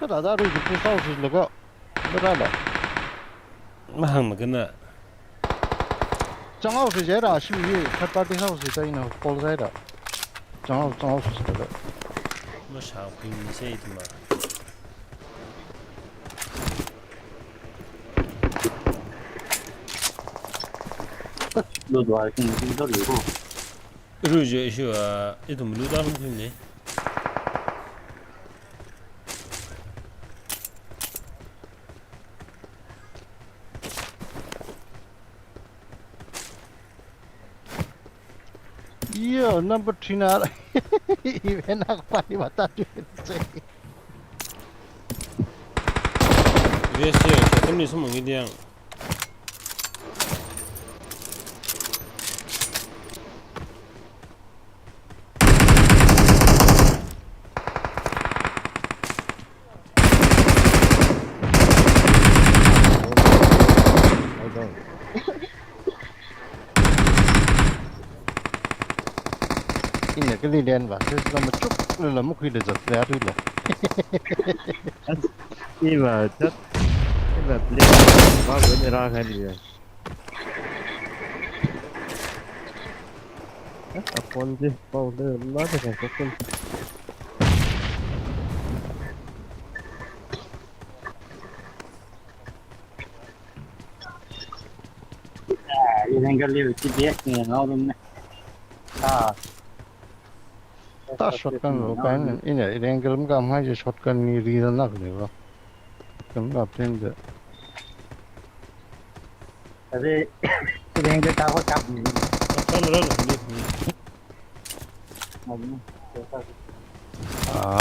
Kada da ru ju sau si laga. Kada da. Mahang magana. Changhaosi jai ra, shi ye, third party haosi jai na, call jai ra. Changhao, changhaosi jai ra. Mashao ping ni sei tu ma. Lo dua king king to lo. Ru je shi wa, itu mulu da hum king ne. Yo, number three na. Even nak pani mata tu. Yes, yes, kami semua ngi diang. Ina kali len ba, sesna machuk lala mukhui le zat le atu le. Iba chat, iba play, ba wen ra khan ya. Apon ji, pau le, la de kan kokun. Ah, ini kan liu ci dia ni ngau dum ni. Ah. Ta shotgun lo kan, ina, ina kan kam hai shotgun ni ri na nak ni lo. Kam kap tin de. Tapi, ini kan ta ko kap ni. Kan ran ni. Ah,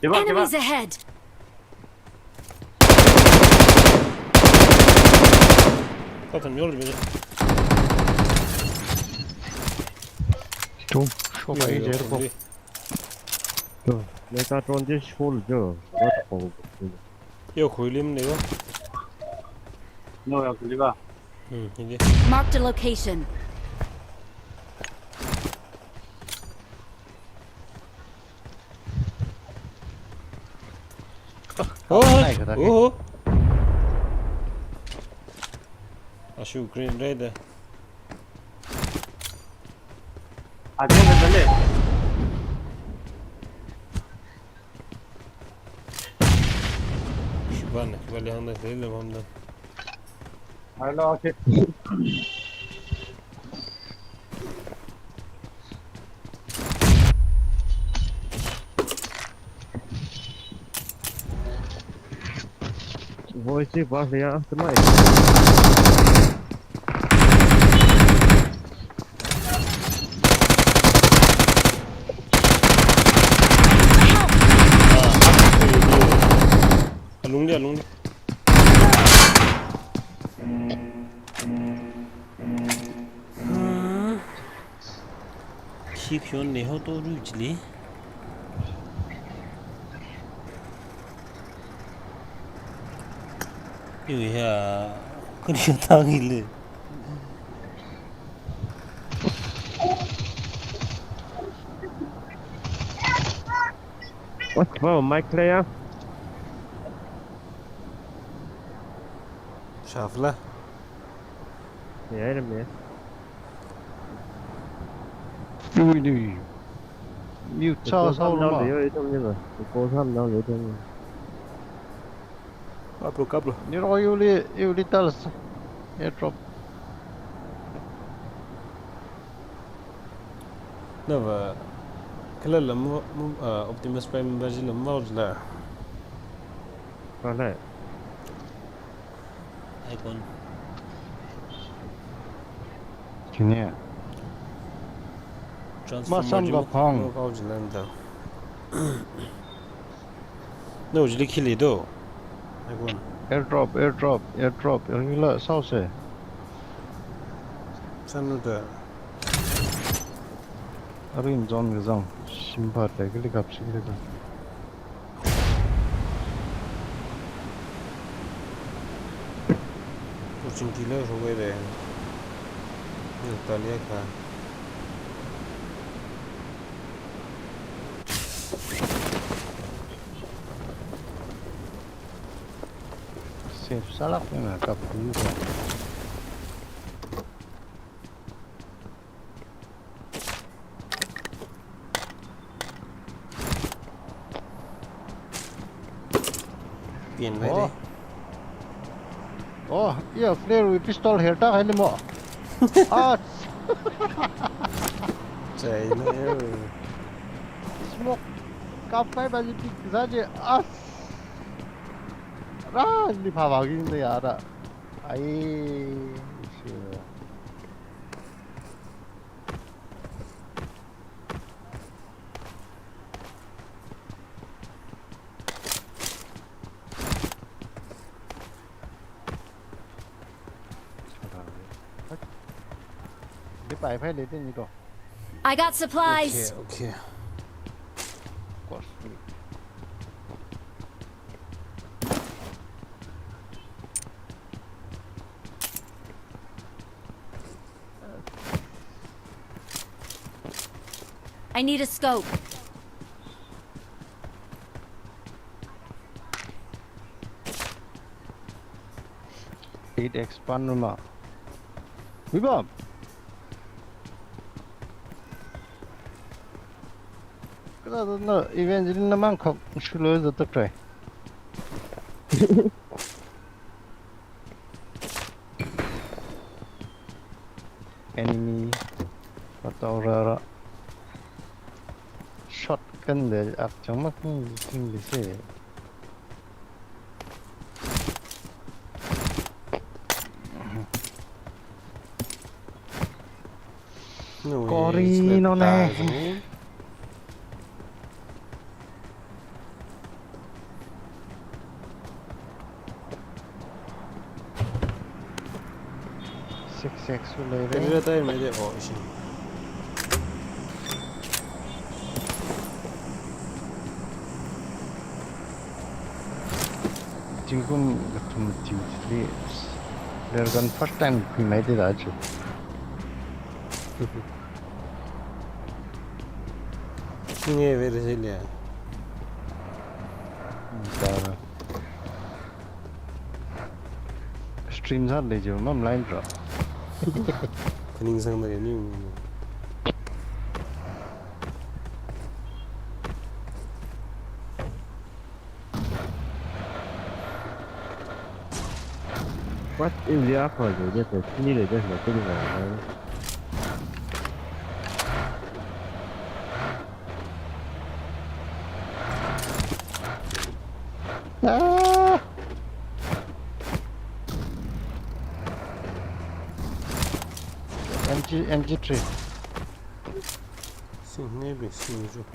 Enemies ahead. Katan yol bile. Tu, shoka i jer ko. Tu, ne ta ton je shol jo. Wat ko. Yo khuilim ne yo. No ya kuliba. Hmm, ini. Marked a location. Oh, hai, kata ke. Oh. Ashu green red. Ajo na dale. Shuban, shuban yang na dale mamda. Hello, okay. Voice ba ya, tonight. Alungli, alungli. Shikshon ne ho to ru jili. Iwe ya, kani tangi le. What? Wow, mic clear? Shafla. Yeah, I don't know. Ui, ui. Mute sao sao lama. Iko sam nao leo, iko sam nao leo. Kaplu, kaplu. Niro yuli, yuli tals. Airdrop. Nava, kala lam, mu, mu, ah, Optimus Prime baji lam mau jila. Kala. Icon. Chine. Transformer masam ji ga mu, phang. Mu kau jilanda. No, jili khili do. Icon. Airdrop, airdrop, airdrop. Yangla sao se. Sanu da. Arin zon ga zang. Simpat le kili kap si kili kap. Kuching kilo shuwe de. Yo talia ka. Safe salak ni na kap tu. Pian mai de. Oh. Oh, iya, flare with pistol her ta hai ni mo. Ah. Chai na yo. Smoke. Kap kai ba ji pik sa ji. Ah. Ra, ni pha ba gi ni ya ra. Ai. Shi. Di pai phai le te ni to. I got supplies. Okay, okay. Of course. I need a scope. Eight X pan ma. Wibam. Kada na event jin na mang khok shulo za ta try. Enemy. Patau rara. Shotgun de ak chang mak ni sing de se. No way, kori no ne. Six X su lei re. Kari ra tai mai de, oh, ishi. Jingkum kathum jing sli. Flare gun first time khui mai de da chu. Singe very resilient. Tara. Stream sāda lei jiva mamalai ra. Khaning sangda ni. What in the upper, just a similar, just a similar. Ah! M G, M G three. Sing, maybe sing ju.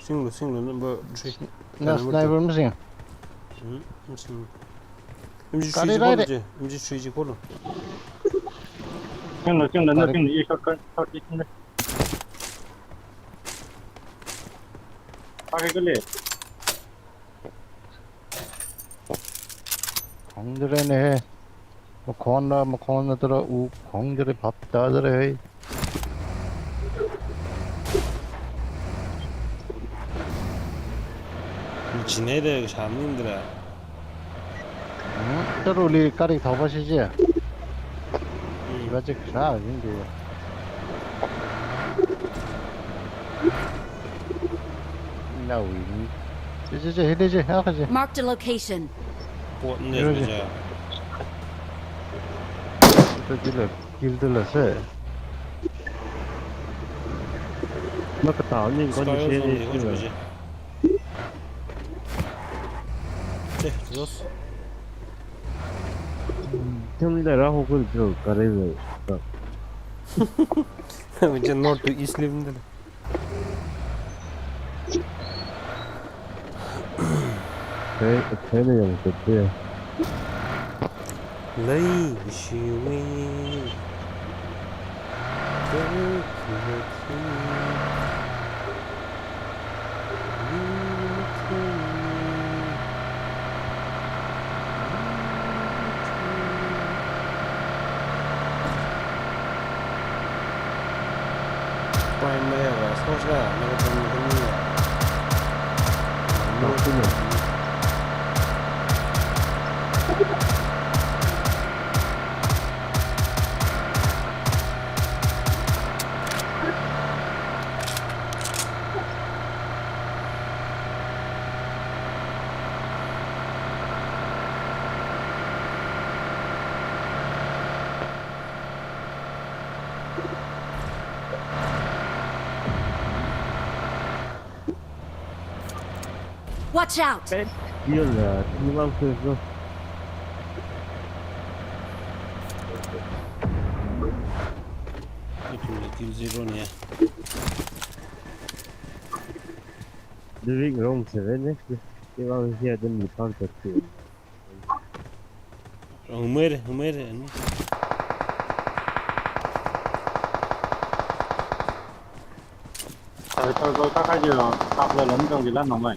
Singlu, singlu number three. Na number sniper two. Masing. Hmm, masing. M G three kali ji rai kholo de. Ji, M G three ji kholo. Singlu, singlu, na kali. Singlu, ye shotgun, shotgun singlu. Kali kali. Khong jire ne he. Makhon na, makhon na tara u khong jire phap ta jire he. Chinai da kasha maningdala. Hmm, taruli kari thauba shi je. Hmm. Iba je kasha maningde. Nawui. Je, je, je, hide je, ha, je. Marked a location. Pot ne je. Ito jile. Kill dala se. Makatao ni kon Sky ni Zone ni se. Eh, los. Tem le ra ho kul jo kare le. Which is not to East Lim. Hey, hey, ne yang kete. Lei shiwi. Pai maya ga, sosla, maya ga, maya ga. Watch out! Yun la, ni mang su su. Ito ni team zero ni ya. Living room seven next. Ni mang hiya dem ni pang tak tu. Umair, umair, ani. Thar, thar, thar, thar, thar, thar, thar, thar, thar, thar, thar.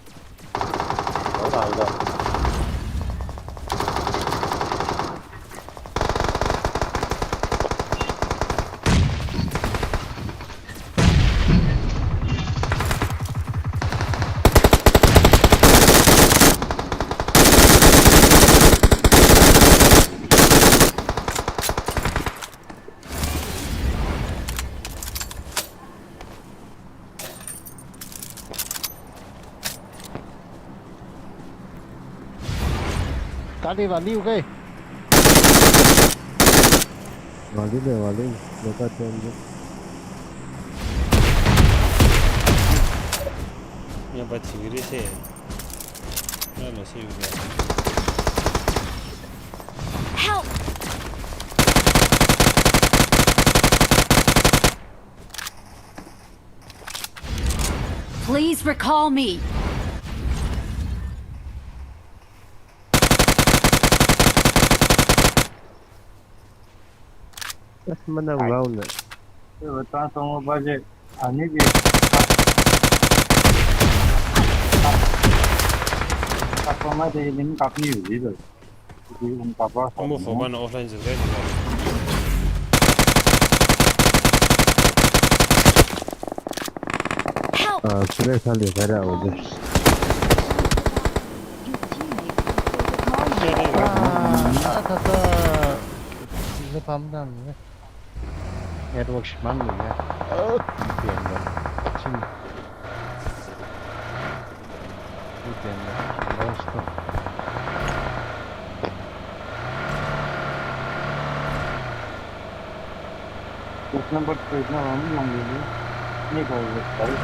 Kali vali uke. Vali le, vali. Loka chen de. Yangpa chingri se. Yangpa chingri. Help! Please recall me. That's mana round. Transformer budget. Ani ji. Transformer de lim kapni ji do. Amu phone mana offline zilga zilga. Help! Ah, sure, sale, sale, awo je. Ah, ah, ta, ta. Zepam dan ne. Network shimānluiya. Oh, pian lo. Chin. Pian lo. Lost. This number three na wrong, wrong, wrong. Ni ko, sorry.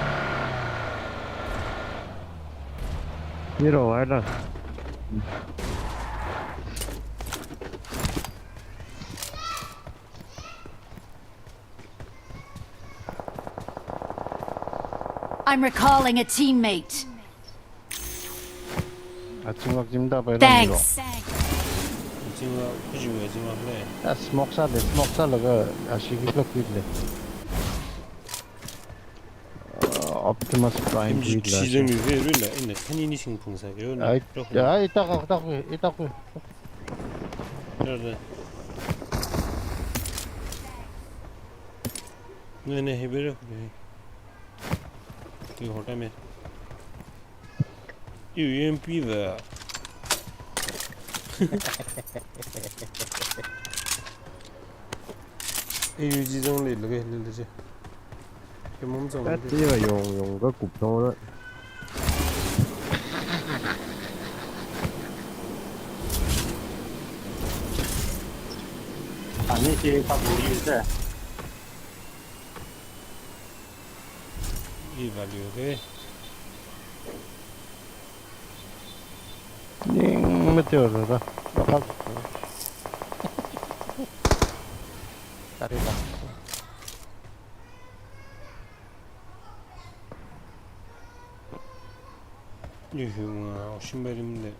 Zero, I lost. I'm recalling a teammate. Achingwak jimda pai. Thanks. Achingwak, kujingwak, achingwak le. Ah, smoke sāle, smoke sālaga, ah, shiki block le. Ah, Optimus Prime. Imji chi jang mi ve rui la, ina khani ni shing phung sa ke yo na. Ai, ai, tak, tak, tak, tak. Nerede? Ne, ne, he bere. Ki hota me. Iwui M P da. Iwui chi zang leilakha leilakha chi. Kemum zang. Tat leilakha. Chi yong yong kakup thong na. Ani chi kakup yu se. I value de. Ning mati ora da. Tari da. Yuhu nga ocean barim de.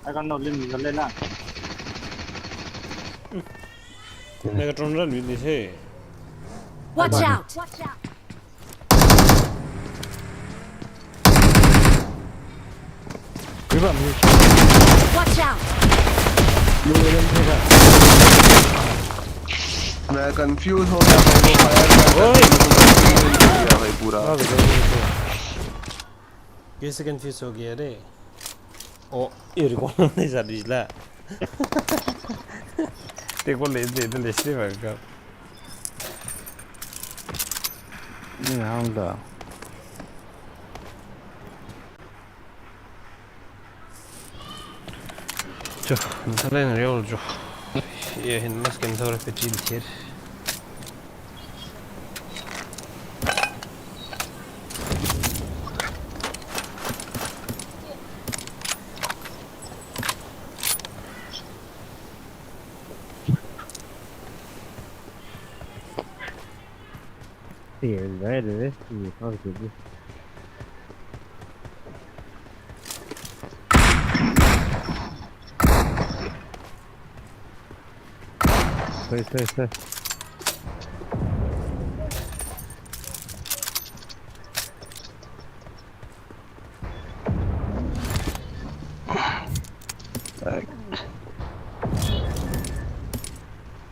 I got no limit, no lela. Megatron run with this, hey. Watch out! Viva, mi. Watch out! मैं कंफ्यूज हो गया, मेरे को फायर कर ओए! दिया भाई पूरा। कैसे कंफ्यूज हो गया रे? ओ, ये रिकॉर्ड नहीं जा रही ला। देखो, ले, ले, ले, ले, ले, भाई का। नहीं, हम तो। Cho, nthalen reol cho. Ye hin mas kem thora pe chin thier. Hey, right there. You can't get this. Stay, stay, stay.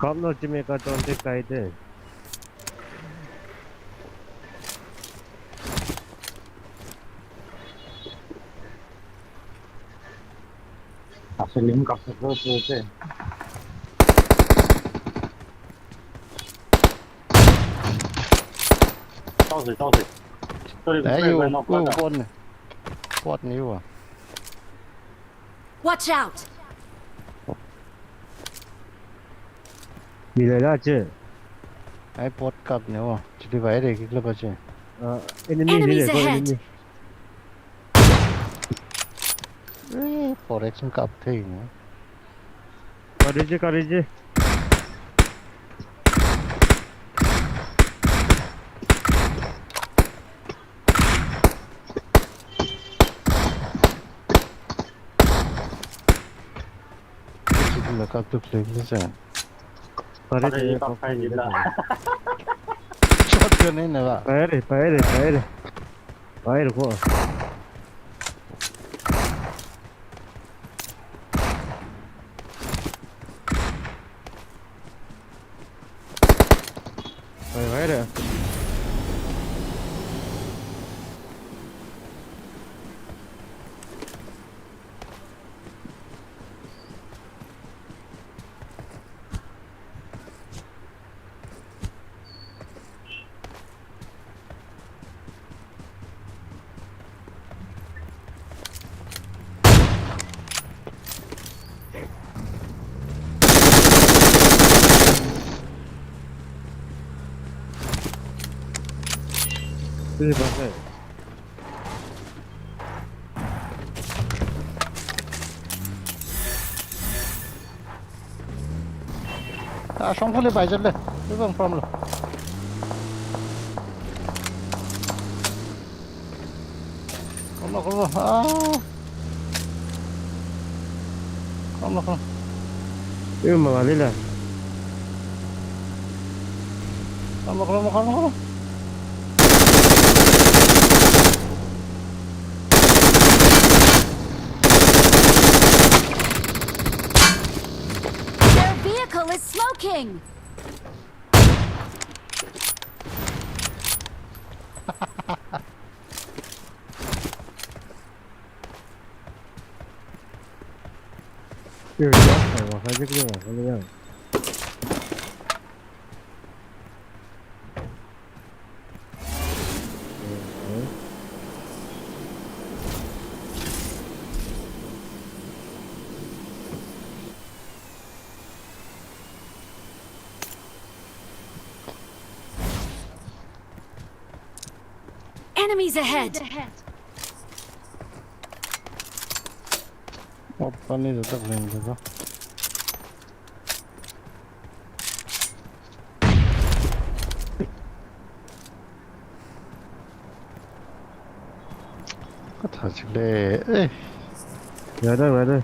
Kapna chi megatron chi kaida. Asli lim kap sa ko ko se. Tao se, tao se. Sorry, ai, sorry, yo, no, no, no. Pot ni. Pot ni yo. Watch out! Mi leila che. Ai pot kap ni wo. Chili vai re kikla pa che. Ah, enemy. Enemies ni le ko ahead. Enemy. Eh, four X kap thei ni. Kari che, kari che. Chili kap tu play ni che. Pare, pare, pare, pare, pare. Shotgun hai na ba? Pare, pare, pare. Pare ko. Pare, pare. This is my friend. Ah, shongfali bai jat le. Where you from lo? Come on, come on. Ah. Come on, come on. Ibu mawali la. Come on, come on, come on, come on. They're being Vehicle is smoking! Enemies ahead! Open is the link. Kathā chikle. Eh. Yada, yada.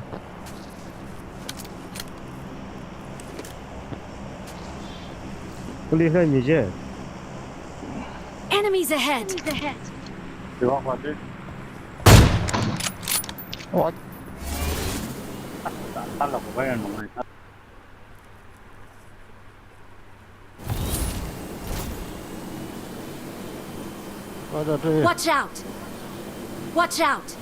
Kuli hai mi je. Enemies ahead! Enemies ahead! What? Watch out! Watch out!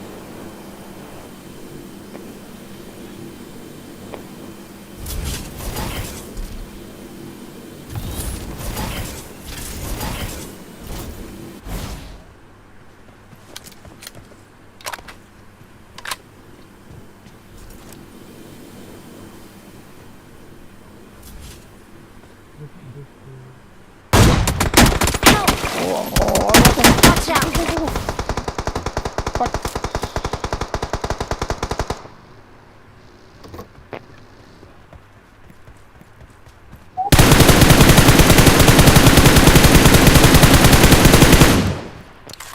Help! Watch out!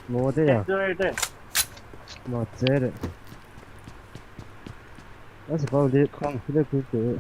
Mo de ya. Mo de de. That's about it. Come, let's go to it.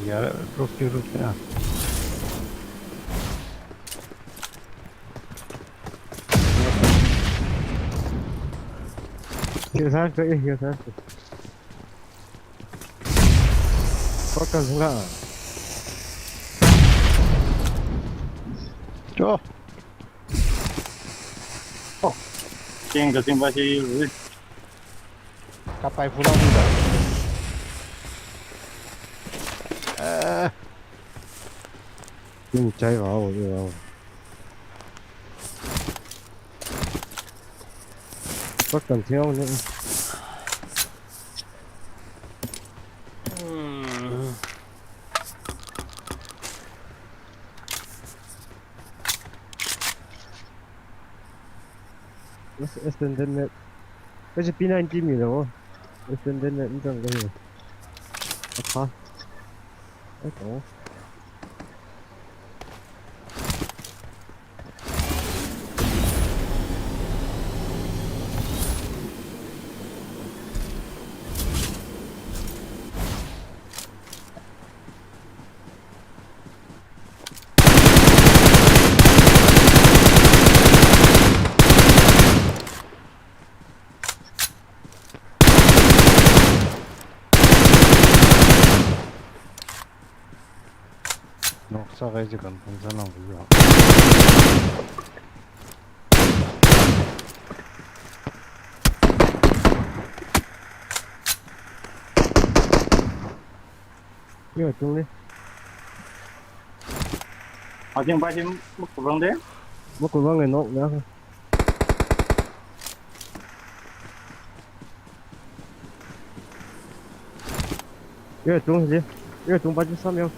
यार, रुकिए, रुकिए ना। Here, sir, sir, here, sir. What can you? Oh. Oh. Ting, ting, ting, ting. Kapai pulang juga. Eh. Ting, chai, wow, wow. What can you? Hmm. Ex-, extended mag. Kasi P ninety mi lo. Extended mag, ini tang kasi. Apa? Ito. Noksa kaji kan pungsa nang buya. Yo, tung ni. Ajing ba jing mukubang de. Mukubang e nok ya. Yo, tung ji. Yo, tung ba jing sam yo.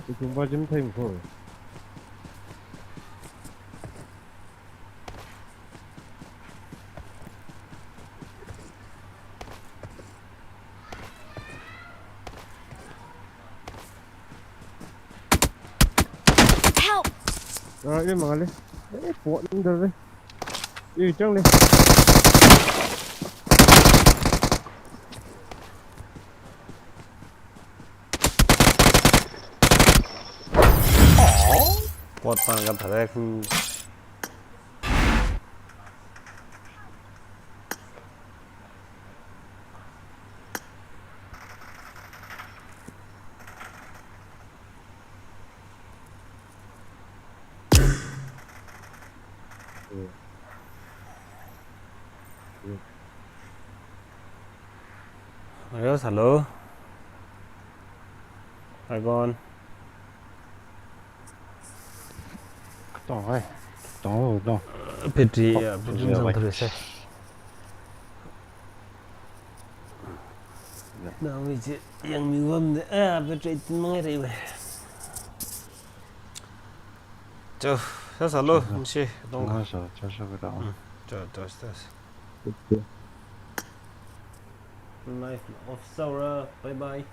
Ithumva jim theimkho. Help! Ah, e mangale. E, pot nang dal le. E, chang le. Pot pang ka pharek. Hello, hello. Hi, Gon. Tong hai. Tong, tong. Battery, oh, ya, battery, ya, zang bai. Tharu se. Ya. Nawi chi yangmi vamde, ah, battery tin mangai rei bai. Cho, sāsālu, cho, cho. Nshi, tong. Cho, cho, cho, cho, cho. Hmm. Cho, cho, cho. Live off sāra, bye bye.